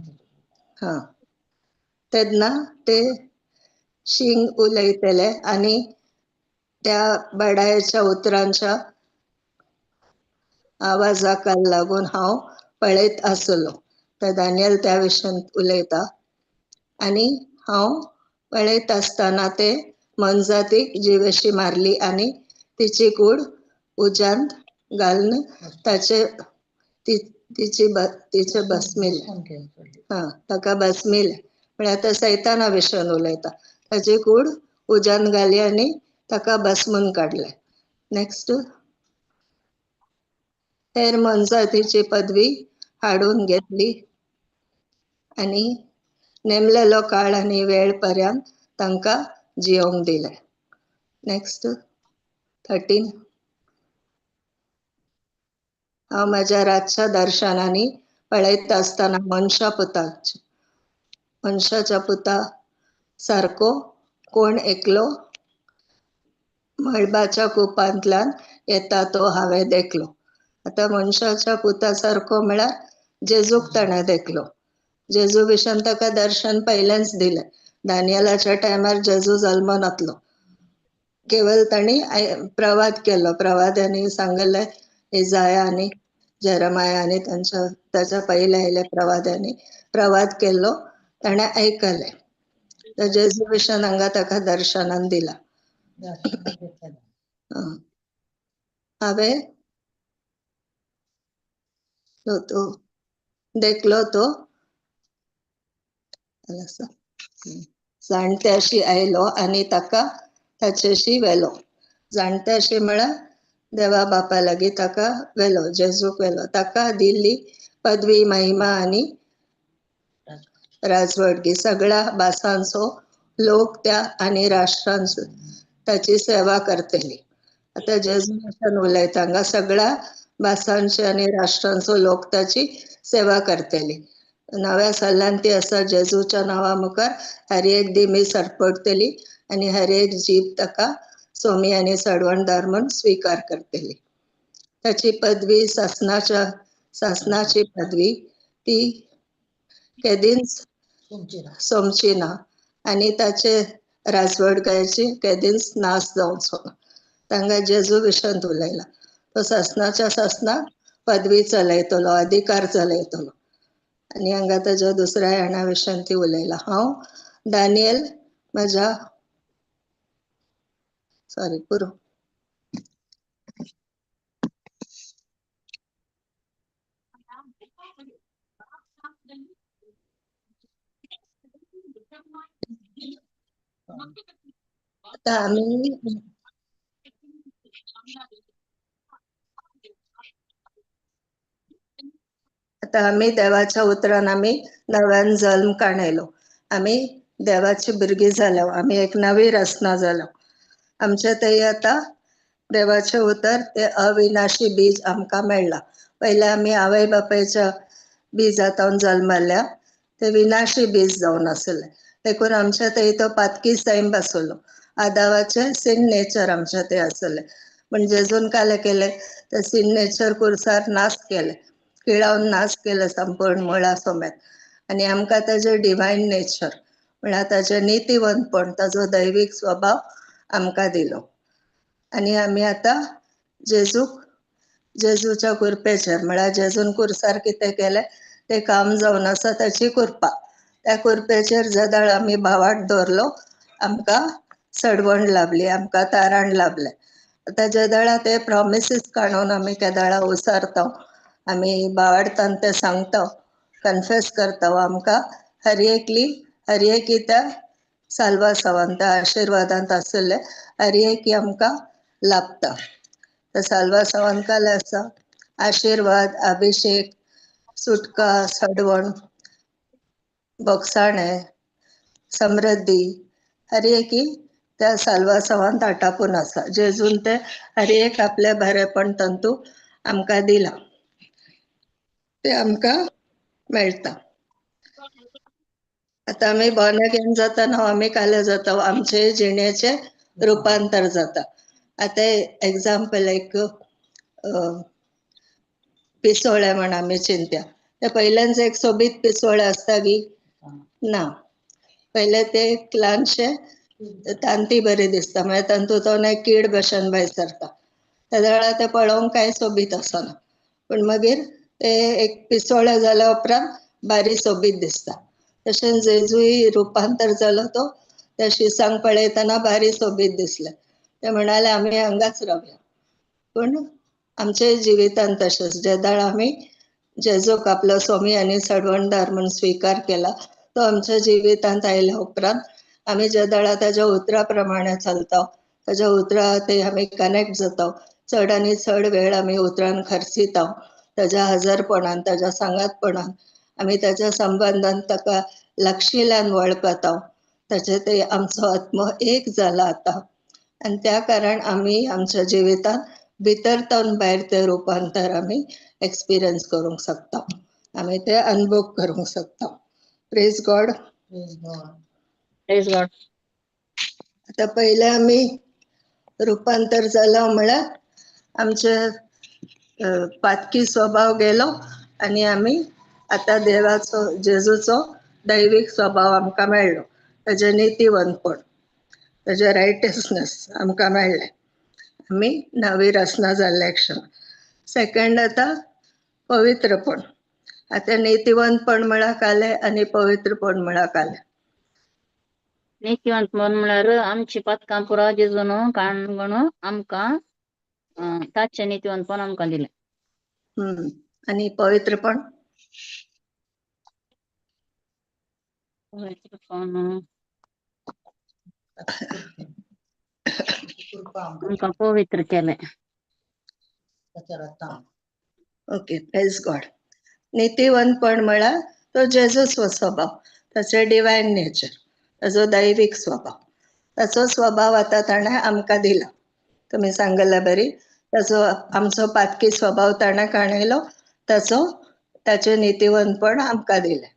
हा, तेन्ना ते शींग उलयतले आनी त्या बडायेच्या उतरांच्या आवाजाक लागून हांव पळयत आसलो. तर दानियल त्या विशयांत उलयता. आनी हांव पळयत आसतना ते मोनजातीक जिवेशी मारली आनी तिची कूड उज्यांत घालून ताचे तिचे भस्मिले. हा, ताका भस्मिले म्हळ्यार आतां सैताना विशयान उलयता. ताची कूड उज्यांत घाली आनी ताका भस्मून काडलें. नेक्स्ट. हेर मोनजातीची पदवी हाडून घेतली आनी नेमलेलो काळ आनी वेळ पर्यंत तांकां जियोंक दिलें. नेक्स्ट. 13. हांव म्हज्या रातच्या दर्शनांनी पळयत आसतना मनशाच्या पुता सारको कोण एकलो मळबाच्या कुपांतल्यान येता तो हांवें देखलो. आतां मनशाच्या पुता सारको म्हळ्यार जेजूक ताणें देखलो. जेजू विशीं ताका दर्शन पयलेंच दिलें. दानियलाच्या टायमार जेजू जल्म नातलो, केवल तांणी प्रवाद केलो. प्रवाद्यांनी सांगलें, इजाया आनी जेरमाया आनी तांच्या ताच्या पयले आयले प्रवाद्यांनी प्रवाद केल्लो ताणें आयकलें. तर जेजू विशीं हांगा ताका दर्शनान दिला. हांवें तो देखलो तो जाणट्याशी आयलो आनी ताका ताचेशी व्हेलो. जाणट्याशी म्हळ्यार देवा बापा लागीं ताका व्हेलो, जेजूक व्हेलो. ताका दिल्ली पदवी, महिमा आनी राजवटगी, सगळ्या भासांचो लोक त्या आनी राष्ट्रांचो ताची सेवा करतली. आतां जेजू भाशेन उलयता हांगा, सगळ्या भासांचे आनी राष्ट्रांचो लोक ताची सेवा करतली. नव्या सल्ल्यान ती आसा, जेजूच्या नांवा मुखार हर एक दिमी सरपटतली आनी हर एक जीब ताका सोमी आनी सडवणदार म्हूण स्विकार करतली. ताची पदवी, सासनाच्या सासनाची पदवी, ती केदींच सोमची ना आनी ताचे राजवटकायेची केदींच नाश जावचो ना. तांकां जेजू विशंत उलयला, तो सासनाच्या सासनाक पदवी चलयतलो, अधिकार चलयतलो. आनी हांगा ताच्या दुसऱ्या जाणा विशयांत ती उलयला. हांव दानियल म्हज्या, सॉरी, पुरो. आतां आमी देवाच्या उतरान आमी नव्यान जल्म काणयलो. आमी देवाची भुरगीं जाल्या, आमी एक नवी रचना जालो. आमचे थंय आतां देवाचें उतर, ते अविनाशी बीज आमकां मेळ्ळां. पयलें आमी आवय बापायच्या बिजांत जल्मल्या, ते विनाशी बीज जावन आसलें. देखून आमच्या थंय तो पातकी सैम आसलो, आदावाचें सिन नेचर आमच्या थंय आसलें. पूण जेजून कालें केलें, ते सिन नेचर कुर्सार नाश केलें, किळावन नाश केलें संपूर्ण मुळा समेत. आनी आमकां ताजें डिवायन नेचर, म्हळ्यार ताजें नितीवंतपण, ताजो दैवीक स्वभाव आमकां दिलो. आनी आमी आतां जेजूक, जेजूच्या कुरपेचेर, म्हळ्यार जेजून कुर्सार कितें केलें तें काम जावन आसा ताची कुरपा, त्या कुरपेचेर जेदळ आमी भावार्थ दवरलो, आमकां सडवण लाभली, आमकां तारण लाभलें. आतां जेदळा ते प्रोमिसीस काडून आमी केदळा उसारता, आमी भावार्थान ते सांगता, कन्फेस करता, आमकां हर एकली हर एक त्या साल्वासावान, त्या आशिर्वादांत आशिल्ले हर एक आमकां लाभता. त्या साल्वासावान काल आसा आशिर्वाद, अभिषेक, सुटका, सडवण, बोगसाणे, समृद्धी, हर एक त्या साल्वासावान आटापून आसा. जेजून ते हर एक आपले बरेपण तंतू आमकां दिला, ते आमकां मेळटा. आतां आमी बॉर्न अगेन जाताना आमी काले जाता, आमचे जिणेचें रुपांतर जाता. आतां एग्जाम्पल, एक पिसोळें म्हण आमी चिंत्या, ते पयल्यान एक सोबीत पिसोळें आसता गी ना? पयलें ते एक ल्हानशें तांती बरी दिसता, मागीर तातूंत एक कीड भशेन भायर सरता. त्या वेळार तें पळोवंक कांय सोबीत आसना, पूण मागीर ते एक पिसोळें जाल्या उपरांत बारी सोबीत दिसता. तशेंच जेजूय रुपांतर जालो, तो त्या शिसांक पळयतना बारी सोबीत दिसले, ते म्हणाले आमी हांगाच रावया. पूण आमच्या जिवितांत तशेंच जेदळ आमी जेजूक आपलो स्वामी आनी सडवणदार म्हूण स्विकार केला, तो आमच्या जिवितांत आयल्या उपरांत आमी जेदळा ताज्या उतरा प्रमाणे चलता, ताज्या उतरा ते आमी कनेक्ट जाता, चड आनी चड वेळ आमी उतरान खर्चिता, ताज्या हजरपणान, ताज्या सांगातपणान, आमी ताज्या संबंदान ताका लागशिल्ल्यान वळखता, ताचे ते आमचो आत्मो एक जाला आतां. आनी त्या कारण आमी आमच्या जिवितांत भितर तावन भायर ते रुपांतर आमी एक्सपिरियन्स करूंक शकता, आमी ते अनुभव करूंक शकता. Praise God. Praise God. Praise God. आता पयले आमी रुपांतर जाला म्हळ्यार आमचे पातकी स्वभाव गेलो आनी आमी आतां देवाचो जेजूचो दैवीक स्वभाव आमकां मेळ्ळो. ताजें नितीवंतपण, ताजें रायटियसनेस आमकां मेळ्ळें. आमी नवी रचना जाल्ले क्षण. सेकंड आतां पवित्रपण. आतां नितीवंतपण म्हळ्यार कालें आनी पवित्रपण म्हळ्यार कालें. नितीवंतपण म्हळ्यार आमची पातकां पुरा जेजून काणगण आमकां ताचें नितीवंतपण आमकां दिलें. आनी पवित्रपण? पवित्रपण आमकां पवित्र केलें. Okay, praise God. नितीवंतपण म्हळ्यार तो जेजूचो स्वभाव, ताचें डिवायन नेचर, ताचो दैवीक स्वभाव, ताचो स्वभाव आतां ताणें आमकां दिला. तुमी सांगला बरी, ताचो आमचो पातकी स्वभाव ताणें काणयलो, ताचो ताचें नितीवंतपण आमकां दिलें,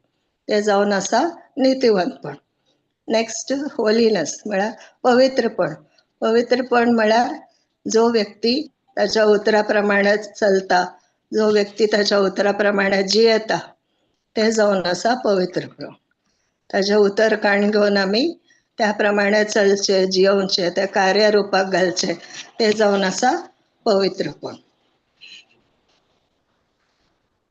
तें जावन आसा नितीवंतपण. नेक्स्ट होलीनस म्हळ्यार पवित्रपण. पवित्रपण म्हळ्यार जो व्यक्ती ताच्या उतरा प्रमाणे चलता, जो व्यक्ती ताच्या उतरा प्रमाणे जियेता, तें जावन आसा पवित्रपण. ताजें उतर काण घेवन आमी त्या प्रमाणे चलचें, जियोवचें, तें कार्य रुपाक घालचें, तें जावन आसा पवित्रपण.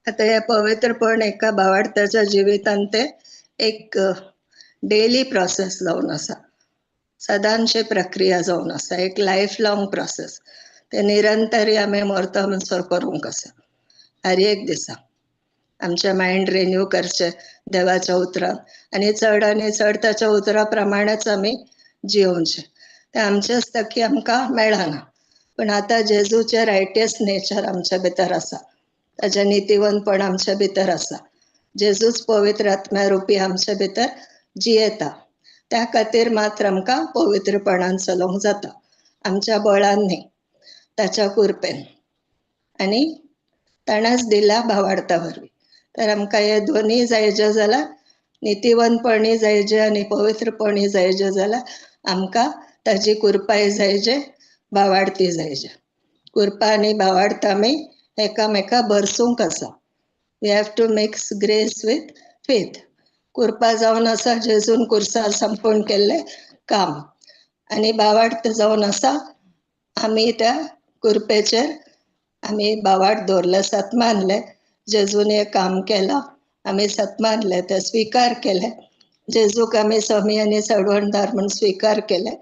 आतां हें पवित्रपण एका भावार्थाच्या जिवितांत तें एक डेली प्रोसेस जावन आसा, सदांची प्रक्रिया जावन आसा, एक लायफ लॉंग प्रोसेस. ते निरंतरी आमी मरता म्हणसर करूंक आसा. हर एक दिसा आमचें मायंड रिन्यू करचें देवाच्या उतरान आनी चड आनी चड ताच्या उतरा प्रमाणेच आमी जियोवचें. तें आमचेच तकी आमकां मेळना, पण आतां जेजूचें रायटियस नेचर आमच्या भितर आसा, ताचें नितीवंतपण आमच्या भितर आसा, जेजूच पवित्र आत्म्या रुपी आमच्या भितर जियेता. त्या खातीर मात्र आमकां पवित्रपणान चलोवंक जाता, आमच्या बळान न्ही, ताच्या कृपेन आनी ताणेंच दिला भावार्था वरवीं. तर आमकां हे दोनूय जायचे जाल्यार, नितीवंतपणूय जायचे आनी पवित्रपणूय जायचे जाल्यार आमकां ताची कृपाय जायचे, भावार्थी जायचे. कृपा आनी भावार्थ आमी एकामेका भरसूंक आसा. We have to mix grace with faith. कृपा जावन आसा जेजून कुर्सार संपूर्ण केल्लें काम आनी भावार्थ जावन आसा आमी त्या कृपेचेर आमी भावार्थ दवरले, सत मानले, जेजून हें काम केलां आमी सत मानले, तें स्विकार केलें, जेजूक आमी स्वामी आनी सडवणदार म्हूण स्विकार केलें,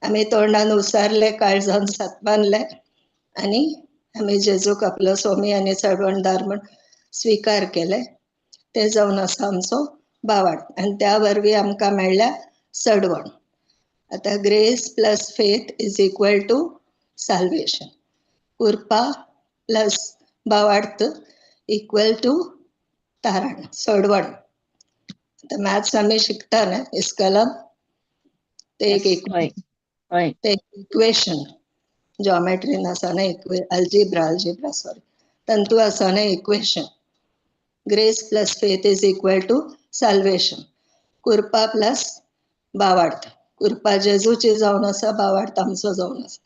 आमी तोंडान उसारले, काळजान सत मानले आनी आमी जेजूक आपलो स्वामी आनी सडवणदार म्हूण स्विकार केलें, तें जावन आसा आमचो भावार्थ आनी त्या वरवीं आमकां मेळ्ळ्या सडवण. आतां grace plus faith is equal to salvation. कृपा प्लस भावार्थ इक्वल टू तारण, सोडवण. आतां मॅथ्स आमी शिकता न्ही इस्कॉलान, ते एक ते इक्वेशन जॉमेट्रीन आसा न्ही, अल्जेब्रा, अल्जेब्रा सॉरी, तंतू आसा न्ही equation. Grace plus faith is equal to salvation. कृपा प्लस भावार्थ. कृपा जेजूची जावन आसा, भावार्थ आमचो जावन आसा.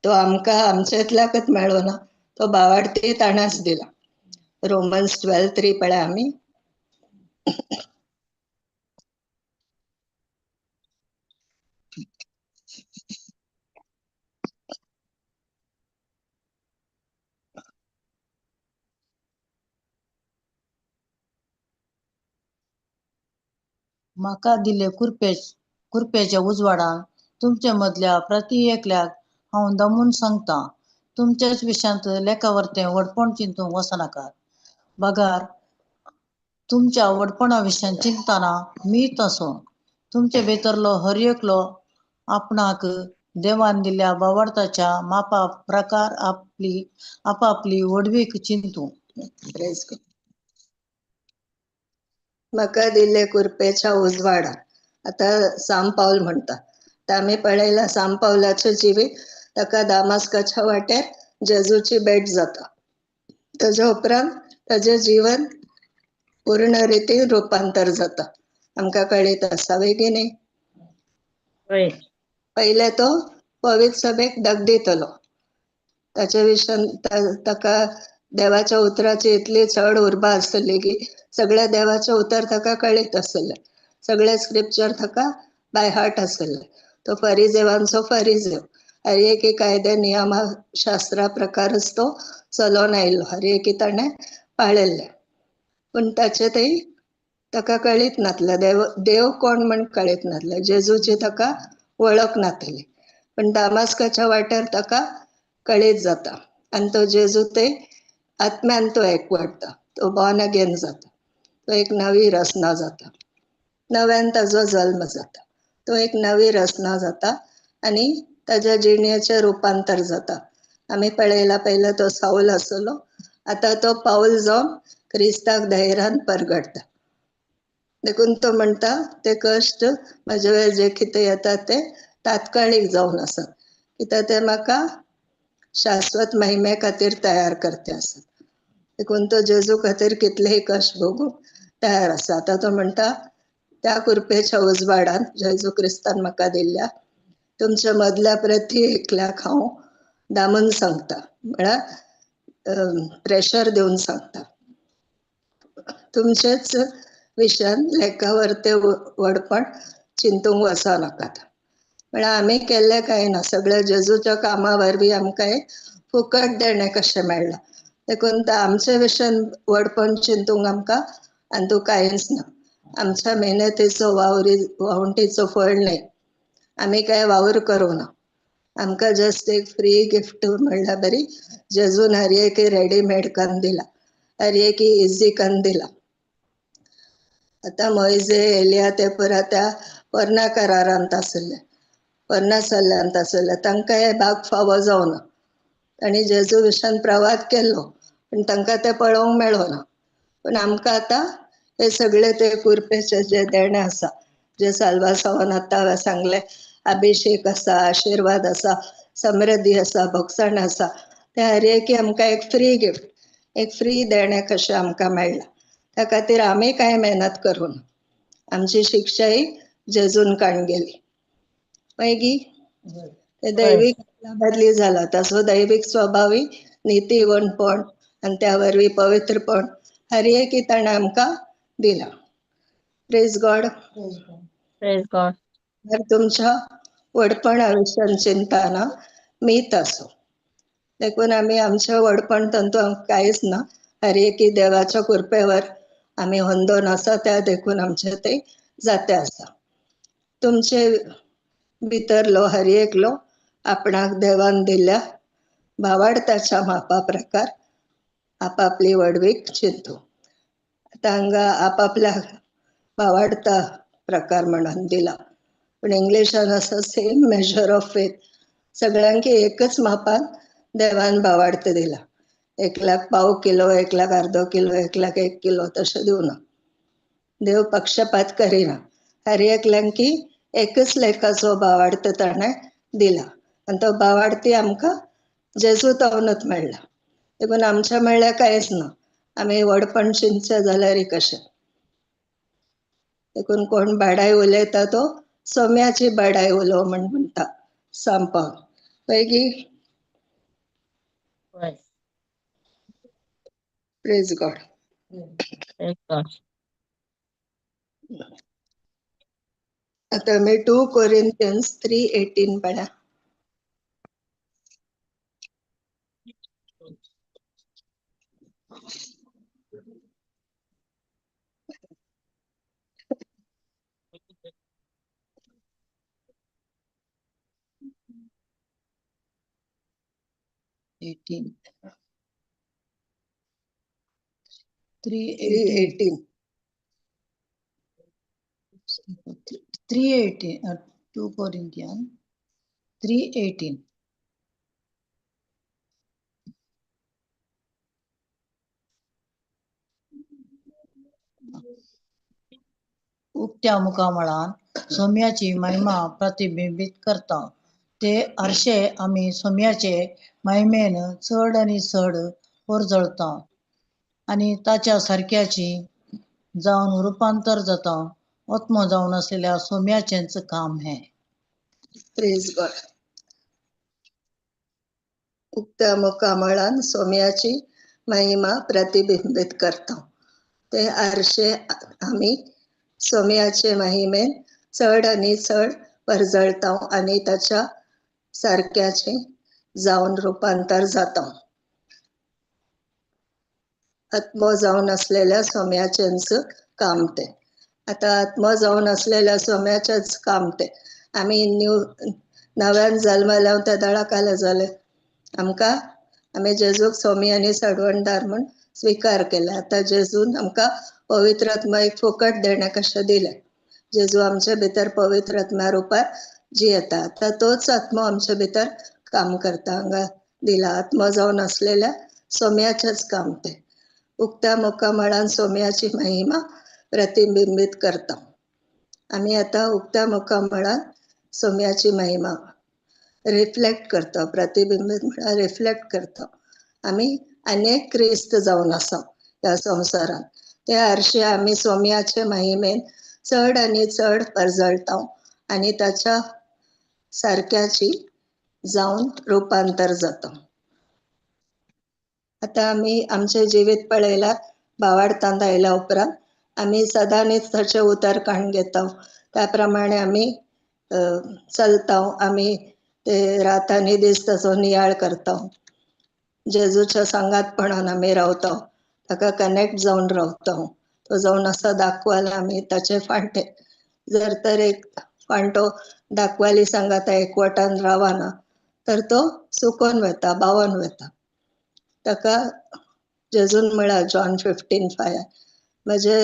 तो आमकां आमचेतल्याकच मेळना, तो भावार्थी ताणेंच दिला. रोमन्स 12:3 पळय आमी. म्हाका दिल्ले कृपेच्या उजवाडान तुमचे मदल्या प्रति एकल्याक हांव दमून सांगता, तुमच्याच विशयांत लेखावरतें व्हडपण चिंतूंक वचनाकात, बगार तुमच्या व्हडपणा विशयान चिंतना मी तसो तुमचे भितरलो हर एकलो आपणाक देवान दिल्ल्या भावार्थाच्या मापा प्रकार आपली आपापली व्हडवीक चिंतू. म्हाका दिल्ले कृपेच्या उजवाडान. आतां साम पावल म्हणटा, आमी पळयला साम पावलाचें जिवीत, ताका दामास्काच्या वाटेर जेजूची भेट जाता. ताज्या उपरांत ताजें जिवन पूर्ण रितीन रुपांतर जाता. आमकां कळीत आसा वेगळी न्ही. पयले तो पवित्र सभेक दगदितलो, ताच्या विशयान ताका देवाच्या उतराची इतली चड उर्बा आसतली की सगळ्या देवाचें उतर ताका कळीत आसलें, सगळे स्क्रिप्चर ताका बाय हार्ट आसलें. तो फरिजेवांचो फरिजेव, हर एक कायदे नियमा शास्त्रा प्रकारच तो चलोन आयलो, हर एक ताणें पाळिल्लें. पूण ताचे थंय ताका कळीत नासलें, देव देव कोण म्हण कळीत नासलें, जेजूची ताका वळख नासली. पण दामास्काच्या वाटेर ताका कळीत जाता आनी तो जेजू ते आत्म्यान तो एकवटता, तो बॉर्न अगेन जाता, तो एक नवी रचना जाता, नव्यान ताजो जल्म जाता, तो एक नवी रचना जाता आनी ताज्या जिणेचें रुपांतर जाता. आमी पळयला पयलो तो सावल आसलो, आतां तो पावल जावन क्रिस्ताक धैर्यान परगटता. देखून तो म्हणटा ते कश्ट म्हजे वेळ जे कितें येता ते तात्काळीक जावन आसा, कित्याक ते म्हाका शाश्वत महिमे खातीर तयार करते आसा. देखून तो जेजू खातीर कितलेय कश्ट भोगूंक तयार आसा. आतां तो म्हणटा त्या कृपेच्या उजवाडान जेजू क्रिस्तान म्हाका दिल्ल्या तुमच्या मदल्या प्रती एकल्याक हांव दामून सांगता, म्हळ्यार प्रेशर दिवन सांगता, तुमचेच विशयान लेखावर ते व्हडपण चिंतूंक वचो नाकात. म्हळ्यार आमी केल्लें कांय ना, सगळें जेजूच्या कामा वरवीं आमकां एक फुकट देणें कशें मेळ्ळां. देखून आमच्या विशयान व्हडपण चिंतूंक आमकां आनी तूं कांयच ना. आमच्या मेहनतीचो वावरी वावंटीचो फळ न्हय, आमी कांय वावर करूं ना, आमकां जस्ट एक फ्री गिफ्ट म्हणल्यार बरी जेजून हर एक रेडीमेड करून दिला, हर एक इजी करून दिला. आतां मोयजे एलिया ते पुरा त्या पोरण्या करारांत आसले, पोरण्या सल्ल्यांत आसले, तांकां हे भाग फावो जावना. तांणी जेजू विशयान प्रवाद केल्लो पूण तांकां ते पळोवंक मेळो ना. पूण आमकां आतां हे सगळे ते कृपेचे जे देणें आसा, जे साल्वासांवान आतां हांवें सांगलें, अभिषेक आसा, आशिर्वाद आसा, समृद्धी आसा, भोगसण आसा, ते हर एक आमकां एक फ्री गिफ्ट, एक फ्री देणें कशें आमकां मेळ्ळां. त्या खातीर आमी कांय मेहनत करूं ना, आमची शिक्षाय जेजून काडून गेली. मागीर ते दैवीक बदली जाला, तसो दैवीक स्वभावी नीतिवंतपण आनी त्या वरवीं पवित्रपण हर एक ताणें आमकां दिला. Praise God. Praise God. तर तुमच्या व्हडपणा विशयान चिंतना मीत आसूं. देखून आमी आमचें व्हडपण तातूंत कांयच ना, हर एक देवाच्या कृपेवर आमी होंदोन आसा, त्या देखून आमचें ते जाते आसा. तुमचे भितरलो हर एकलो आपणाक देवान दिल्ल्या भावार्थाच्या मापा प्रकार आपापली व्हडवीक चिंतू. आतां हांगा आपापल्या भावार्था प्रकार म्हणून दिला, पूण इंग्लिशान आसा सेम मेजर ऑफ फेथ, सगळ्यांक एकच मापान देवान भावार्थ दिला. 1 लाख पाव किलो, 1 लाख अर्दो किलो, 1 लाख 1 किलो तशें दिवना. देव पक्षपात करिना, हर एकल्यांकी एकच लेखाचो भावार्थ ताणें दिला आनी तो भावार्थी आमकां जेजू तावनूच मेळ्ळा. देखून आमचें म्हणल्यार कांयच ना, आमी व्हडपण चिंतचें जाल्यार कशें. देखून कोण बाडाय उलयता तो सोम्याची बाडाय उलोव म्हण म्हणटा सांपाव. मागीर प्रेज गॉड. Praise God. आतां आमी 2 Corinthians 3:18 पळया. 18. 3:18. 3:18. 3:18. 2 Corinthians 3:18. उक्त्या मुखामळान सोम्याची महिमा प्रतिबिंबित करता, ते आरशे आमी सोम्याचे महिमेन चड आनी चड परजळता आनी ताच्या सारक्याची जावन रुपांतर जाता, आत्मो जावन आसलेल्या सोम्याचेंच काम हें. प्रेज गॉड. उक्त्या मुखामळान सोम्याची महिमा प्रतिबिंबित करता. ते आरशे आमी सोम्याचे महिमेन चड आनी चड परजळता आनी ताच्या सारक्याचे जावन रुपांतर जाता. आत्मो जावन आसलेल्या सोम्याचेंच काम तें. आतां आत्मो जावन आसलेल्या सोम्याचेंच काम तें. आमी नव्यान जल्मल्या त्या दळा काले जाले आमकां आमी जेजूक स्वामी आनी सडवणदार म्हूण स्विकार केला. आतां जेजून आमकां पवित्र आत्मा एक फुकट देणें कशें दिलें. जेजू आमचे भितर पवित्र आत्म्या रुपार जियेता. आतां तोच आत्मो आमचे भितर काम करता. हांगा दिला आत्मो जावन आसलेल्या सोम्याचेंच काम तें. उक्त्या मुखामळान सोम्याची महिमा प्रतिबिंबित करता. आमी आतां उक्त्या मुखामळान सोम्याची महिमा रिफ्लेक्ट करता. प्रतिबिंबित म्हळ्यार रिफ्लेक्ट करता. आमी अनेक क्रिस्त जावन आसा ह्या संवसारांत. ते आरशे आमी सोम्याचे महिमेन चड आनी चड परजळटा आनी ताच्या सारक्याची जावन रुपांतर जाता. आतां आमी आमचें जिवीत पळयल्यार भावार्थांत आयल्या उपरांत आमी सदांच ताचें उतर काडून घेता. त्या प्रमाणे आमी चलता. आमी ते रात आनी दीस ताचो नियाळ करता. जेजूच्या सांगातपणान आमी रावता. ताका कनेक्ट जावन रावता. तो जावन आसा दाखवाल आमी ताचे फांटे. जर तर एक फांटो दाखवाली सांगाता एकवटान रावना तर तो सुकोन वता, बावन वता. ताका जेजून म्हळा जॉन 15:5 म्हजे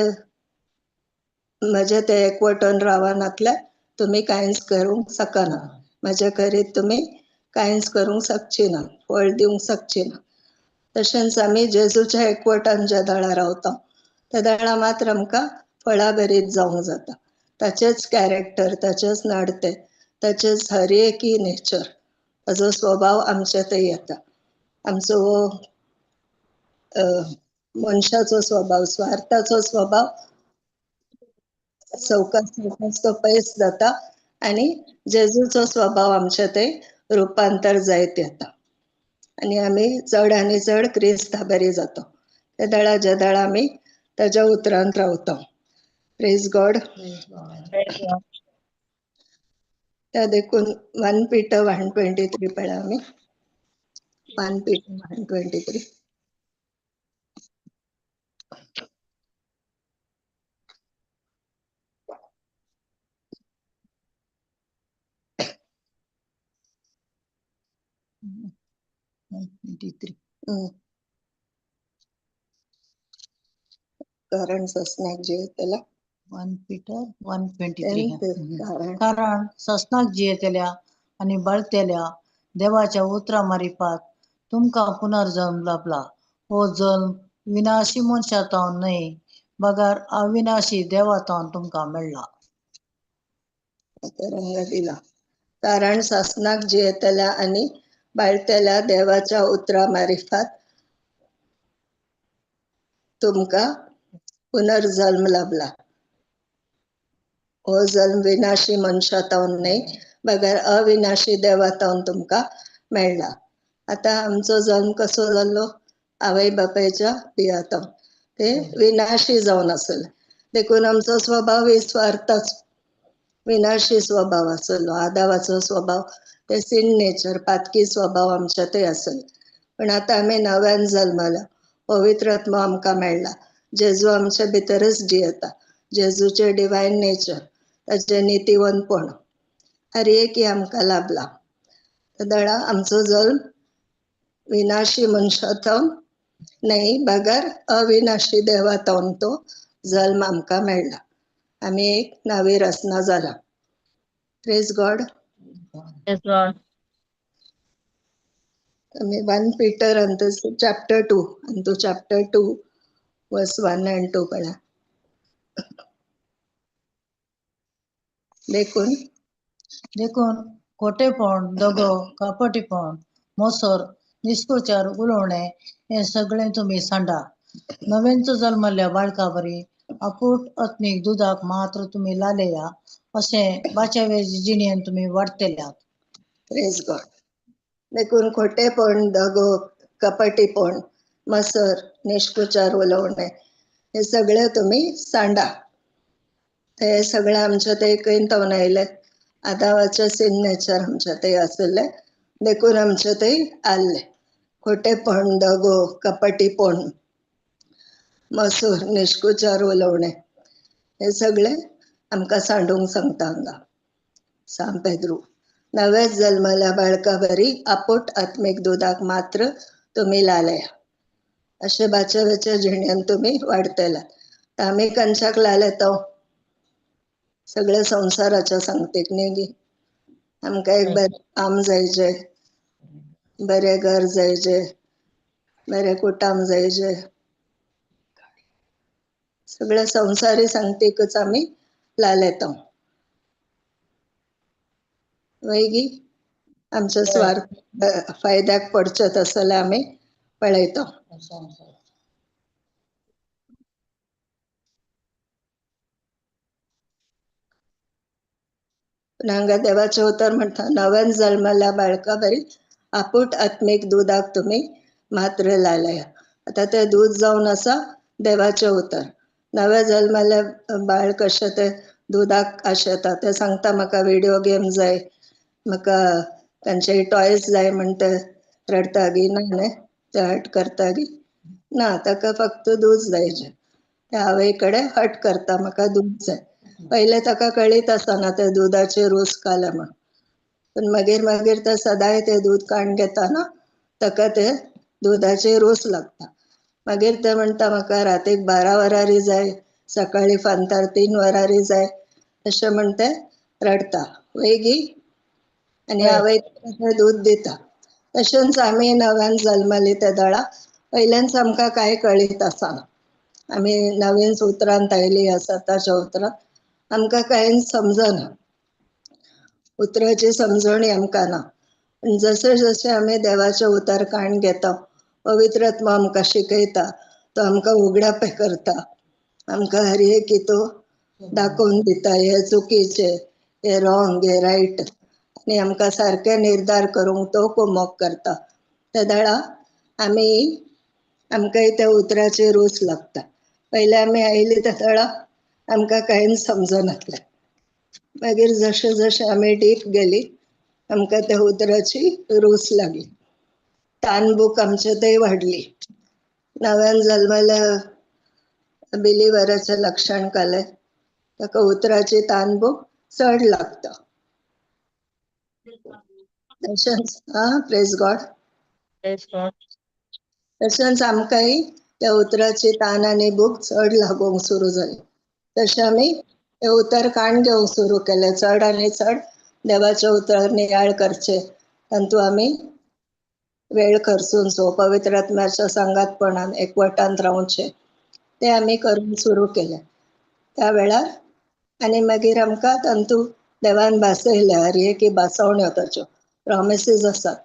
म्हजे ते एकवटून रावनातल्यार तुमी कांयच करूंक शकना. म्हजे करीत तुमी कांयच करूंक शकची ना, फळ दिवंक शकची ना. तशेंच आमी जेजूच्या एकवटान ज्या दळा रावता त्या दळा मात्र आमकां फळां भरीत जावंक जाता. ताचेच कॅरेक्टर, ताचेच नडते, ताचेच हर एकी नेचर, ताचो स्वभाव आमचे थंय येता. आमचो मनशाचो स्वभाव, स्वार्थाचो स्वभाव सवकास सवकास तो पयस जाता आनी जेजूचो स्वभाव आमचे थंय रुपांतर जायत येता आनी आमी चड आनी चड क्रिस्ता बरी जाता. त्या दळा ज्या दळा आमी ताज्या उतरांत रावता. Praise God. त्या देखून 1 Peter 1:23 पळया आमी. 1 Peter 1:23. कारण ससनाक जियेतल्या 1 Peter 1:23. कारण ससनाक जियेतल्या आनी बाळतेल्या देवाच्या उतरा मारिफात तुमकां पुनर्जन्म लाभला. हो जल्म विनाशी मनशा तावन न्हय बगर अविनाशी देवा तावन तुमकां मेळ्ळा. दिला कारण सासनाक जियेतल्या आनी बाळतेल्या देवाच्या उतरा मारिफात तुमकां पुनर्जन्म लाभला. हो जल्म विनाशी मनशा तावन न्हय बगर अविनाशी देवा तावन तुमकां मेळ्ळा. आतां आमचो जल्म कसो जाल्लो? आवय बापायच्या बियातावन. ते विनाशी जावन आसले देखून आमचो स्वभाव स्वार्थाच विनाशी स्वभाव आसलो. आदावाचो स्वभाव ते सिन नेचर, पातकी स्वभाव आमच्या ते आसले. पण आतां आमी नव्यान जल्मल्या, पवित्र आत्मो आमकां मेळ्ळा. जेजू आमच्या भितरच जियेता. जेजूचे डिवायन नेचर, ताचें नितीवंतपण हर एक आमकां लाभला. दळा आमचो जल्म विनाशी मनशा तावन न्हय बगर अविनाशी देवा तावन तो जल्म आमकां मेळ्ळा. आमी एक नवी रचना जाला. Praise God. आमी 1 Peter Antu chapter 2 Antu chapter 2 वर्स 1 and 2 पळया. देखून देखून खोटेपण, दगो, कापटीपण, मोसर, निस्कोचार, उलोवणे हे सगळें तुमी सांडा. नव्यांचो जल्मल्ल्या बाळका बरी आपूट आत्मीक दुदाक मात्र तुमी लालेया अशें बाच्यावे जिणेन तुमी वाडटल्यात. प्रेज गॉड. देखून खोटेपण, दगो, कपटीपण, मसर, निष्कुचार उलोवणें हे सगळे तुमी सांडा. ते सगळे आमच्या ते खंय तवन आयले, आदावाचे सिन नेचर आमच्या ते आसले, देखून आमच्या ते आल्ले. खोटेपण, दगो, कपटीपण, मसूर, निष्कुचार उलोवणें हे सगळे आमकां सांडूंक सांगता हांगा सांत पेद्रू. नवेच जल्मल्या बाळका बरी आपोट आत्मीक दुदाक मात्र तुमी लालया. अशे बाच्यावेच्या जिणेन तुमी वाडटले. आमी कंच्याक लालेता? सगळ्या संवसाराच्या सांगतेक न्ही गी. आमकां एक बरें काम जायचे, बरें घर जायचे, बरें कुटाम जायचे, सगळ्या संवसारी सांगतेकच आमी लालेता. वय गी? आमच्या स्वार्थ फायद्याक पडचें तसलें जाल्यार आमी पळयता. पूण हांगा देवाचें उतर म्हणटा, नव्यान जल्मल्या बाळका बरी आपूट आत्मीक दुदाक तुमी मात्र लालया. आतां तें दूद जावन आसा देवाचें उतर. नव्या जल्मल्या बाळ कशें तें दुदाक आशेता. तें सांगता म्हाका विडियो गेम जाय, म्हाका तांचे टॉयज जाय म्हण ते रडटा गी ना न्ही, ते हट करता गी ना. ताका फक्त दूद जायचें. ते आवय कडेन हट करता म्हाका दूद जाय. पयलें ताका कळीत आसना ते दुदाचे रूच काले म्हण, पूण मागीर मागीर ते सदांय ते दूद काडून घेता ना, ताका ते दुदाचे रूच लागता. मागीर ते म्हणटा म्हाका रातीक 12 वरारी जाय, सकाळी फांतार 3 वरारी जाय, अशें म्हण ते रडटा. वय गी? आनी आवय ते दूद दिता. तशेंच आमी नव्यान जल्मली ते दळा पयल्यान आमकां कांय कळीत आसना. आमी नवीन उतरांत आयली आसा, ताच्या उतरांत आमकां कांयच समजना, उतराची समजणी आमकां ना. जशें जशें आमी देवाचें उतर काण घेता, पवित्र आत्मा आमकां शिकयता, तो आमकां उगडापें करता, आमकां हर एक तो दाखोवन दिता, हे चुकीचें, हे रॉंग, हे रायट, आनी आमकां सारकें निर्धार करूंक तो कोमोक करता. ते दळा आमी आमकांय त्या उतराची रूच लागता. पयलें आमी आयली त्या दळा आमकां कांयच समजनासलें. मागीर जशें जशें आमी डीप गेली आमकां त्या उतराची रूच लागली. तानभूक आमचे थंय वाडली. नव्यान जल्मल्या बिलिवराचें लक्षण कालें, ताका उतराची तानभूक चड लागता. तशेंच प्रेज गॉड. तशेंच आमकांय त्या उतराची तान आनी भूक चड लागूंक सुरू जाली. तशें आमी ते उतर काण घेवंक सुरू केलें. चड आनी चड देवाचें उतर नियाळ करचें, तातूंत आमी वेळ खर्चून सो पवित्र आत्म्याच्या सांगातपणान एकवटान रावचें तें आमी करूंक सुरू केलें त्या वेळार. आनी मागीर आमकां तातूंत देवान भासयलें, हर एकी भासवण्यो ताच्यो प्रोमिसीस आसात,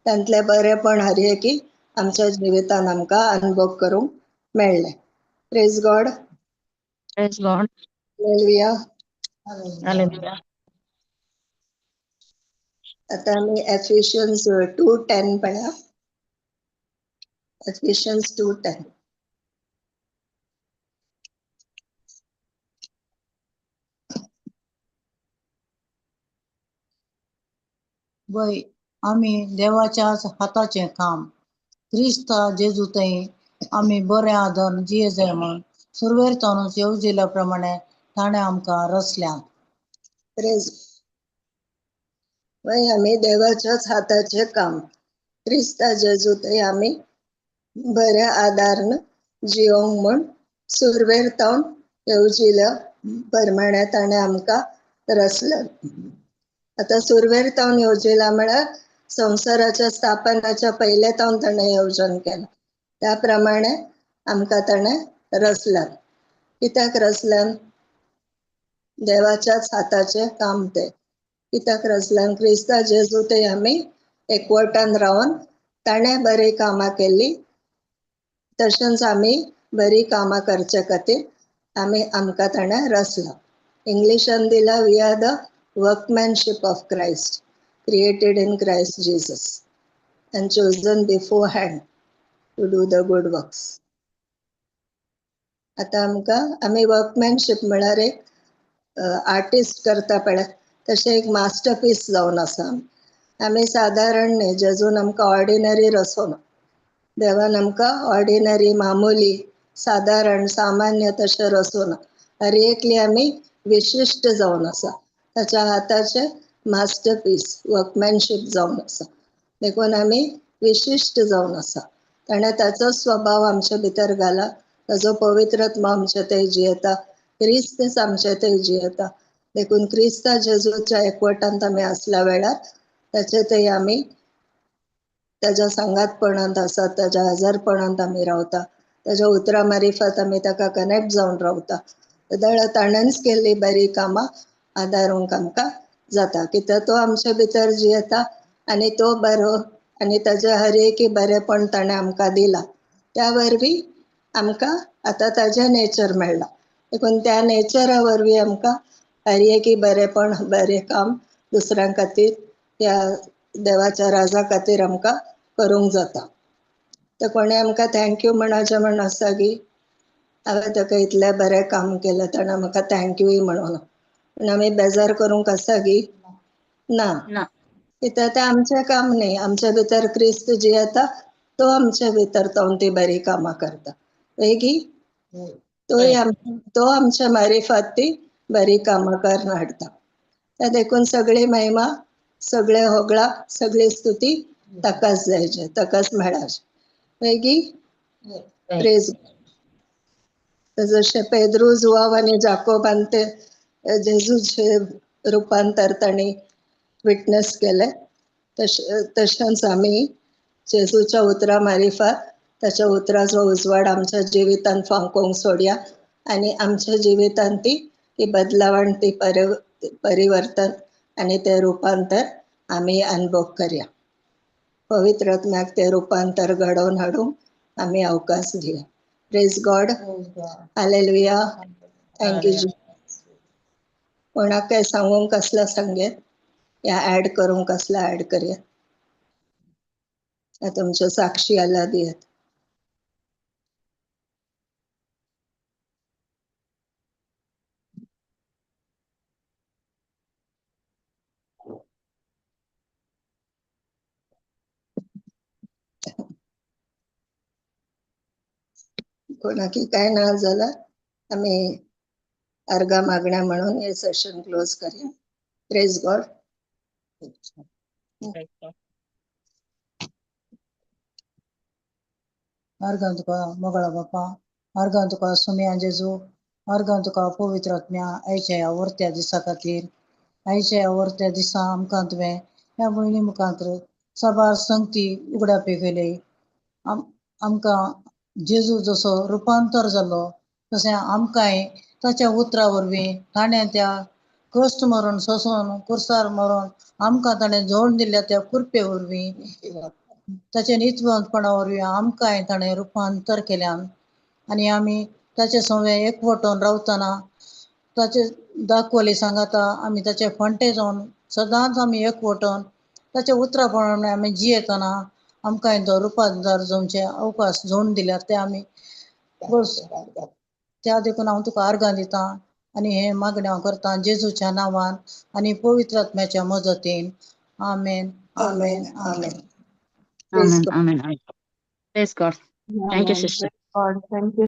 तांतलें बरेंपण हर एकी आमच्या जिवितान आमकां अनुभव करूंक मेळ्ळें. Praise God. Praise God. Hallelujah. Hallelujah. आता आमी एफिशियन्स 2:10 पळया. एफिशियन्स 2:10. वय आमी देवाच्याच हाताचें काम, क्रिस्ता जेजू थंय आमी बरें आदार जिये जाय म्हूण सुरवेर ताणूच येवजिल्या प्रमाणे ताणें आमकां रचल्यात. प्रेज. वय आमी देवाच्याच हाताचें काम, क्रिस्ता जेजू थंय आमी बऱ्या आदारान जियोंक म्हूण सुरवेर तावन येवजिल्या प्रमाणे ताणें आमकां रचल्यात. आतां सुरवेर तावन येवजिला म्हळ्यार संवसाराच्या स्थापनाच्या पयले तावन ताणें येवजण केलां, त्या प्रमाणे आमकां ताणें रचल्यात. कित्याक रचल्यान? देवाच्याच हाताचें काम तें. कित्याक रचल्यान? क्रिस्ता जेजू ते आमी एकवटान रावन ताणें बरीं कामां केल्लीं, तशेंच आमी बरीं कामां करचे खातीर आमी आमकां ताणें रचला. इंग्लिशान दिला, we are the workmanship of Christ, created in Christ Jesus and chosen beforehand to do the good works. आतां आमकां आमी वर्कमॅनशीप म्हळ्यार एक आर्टिस्ट करता पळय तशें एक मास्टरपीस जावन आसा. आमी सादारण न्ही, जेजून आमकां ऑर्डिनरी रचोना. देवान आमकां ऑर्डिनरी, मामुली, सादारण, सामान्य तशें रचोना. हर एकली आमी विशिश्ट जावन आसा, ताच्या हाताचें मास्टरपीस, वर्कमॅनशीप जावन आसा. देखून आमी विशिश्ट जावन आसा. ताणें ताचो स्वभाव आमच्या भितर घाला, ताचो पवित्रत्व आमच्या थंय जियेता, क्रिस्तच आमच्या थंय जियेता. देखून क्रिस्ता जेजूच्या एकवटांत आमी आसल्या वेळार ताचे थंय आमी ताज्या सांगातपणांत आसात, ताज्या आजारपणांत आमी रावता, ताज्या उतरां मारिफात आमी ताका कनेक्ट जावन रावता. तेदळा ताणेंच केल्ली बरी कामां आदारूंक आमकां जाता, कित्याक तो आमच्या भितर जियेता आनी तो बरो आनी ताजे हर एक बरेंपण ताणें आमकां दिलां. त्या वरवीं आमकां आतां ताजें नेचर मेळ्ळां. देखून त्या नेचरा वरवीं आमकां हर एक बरेंपण, बरें काम दुसऱ्यां खातीर, ह्या देवाच्या राजा खातीर आमकां करूंक जाता. तर कोणें आमकां thank you म्हणपाचें म्हण आसा की हांवें ताका इतलें बरें काम केलें, ताणें म्हाका थँक्यूय म्हणूना. पूण आमी बेजार करूंक आसा की ना, कित्याक तें आमचें काम न्ही. आमच्या भितर क्रिस्त जियेता, तो आमच्या भितर जावन ती बरी कामां करता. की तोय तो आमच्या मारिफात ती बरी कामां करून हाडटा. त्या देखून सगळी महिमा, सगळे होगळा, सगळी स्तुती ताकाच जायचे, ताकाच मेळाचे. मागीर प्रेज. जशें पेद्रू, जुवाव आनी जाकोबान ते जेजूचे रुपांतर तांणी विटनस केलें, तशेंच आमी जेजूच्या उतरां मारिफात ताच्या उतराचो उजवाड आमच्या जिवितांत फांकोवंक सोडया आनी आमच्या जिवितांत ती ती बदलावण, ती परिवर्तन आनी तें रुपांतर आमी अनुभव करया. पवित्र आत्म्याक तें रुपांतर घडोवन हाडूंक आमी अवकाश दिया. Praise God, hallelujah, thank you. कोणाक काय सांगूंक कसला सांगेत या ऍड करूंक कसला ऍड करया, तुमच्यो साक्षी आला दियात. कोणाकी काय ना जाल्यार आमी अर्गा मागण्या म्हणून हे सेशन क्लोज करया. Praise God. अर्गां तुका मोगळा बापा, अर्गां तुका सुम्या जेजू, अर्गां तुका पवित्र आत्म्या. आयच्या ह्या वर्त्या दिसा खातीर, आयच्या ह्या वर्त्या दिसा आमकां तुवें ह्या भयणी मुखांत साबार संगती उगडापी केली. आमकां जेजू जसो रुपांतर जालो तशें आमकांय ताच्या उतरा वरवीं ताणें त्या कश्ट मरण सोंसून कुर्सार मरून आमकां ताणें जोडून दिल्ल्या त्या कृपे वरवीं, ताच्या नितवंतपणा वरवीं आमकांय ताणें रुपांतर केल्यान आनी आमी ताचे संवे एकवटून रावतना ताचे दाखवले सांगाता आमी ताचे फंटे जावन सदांच आमी एकवटून ताच्या उतरा प्रमाणे आमी जियेतना आमकां तो रुपांतर जावचे अवकाश जोडून दिल्यार ते आमी त्या देखून हांव तुका आर्गां दितां आनी हे मागणें हांव करतां जेजूच्या नांवान आनी पवित्र आत्म्याच्या मजतीन. आमेन, आमेन, आमेन. Amen, amen. Praise God. Thank you, sister. God, thank you.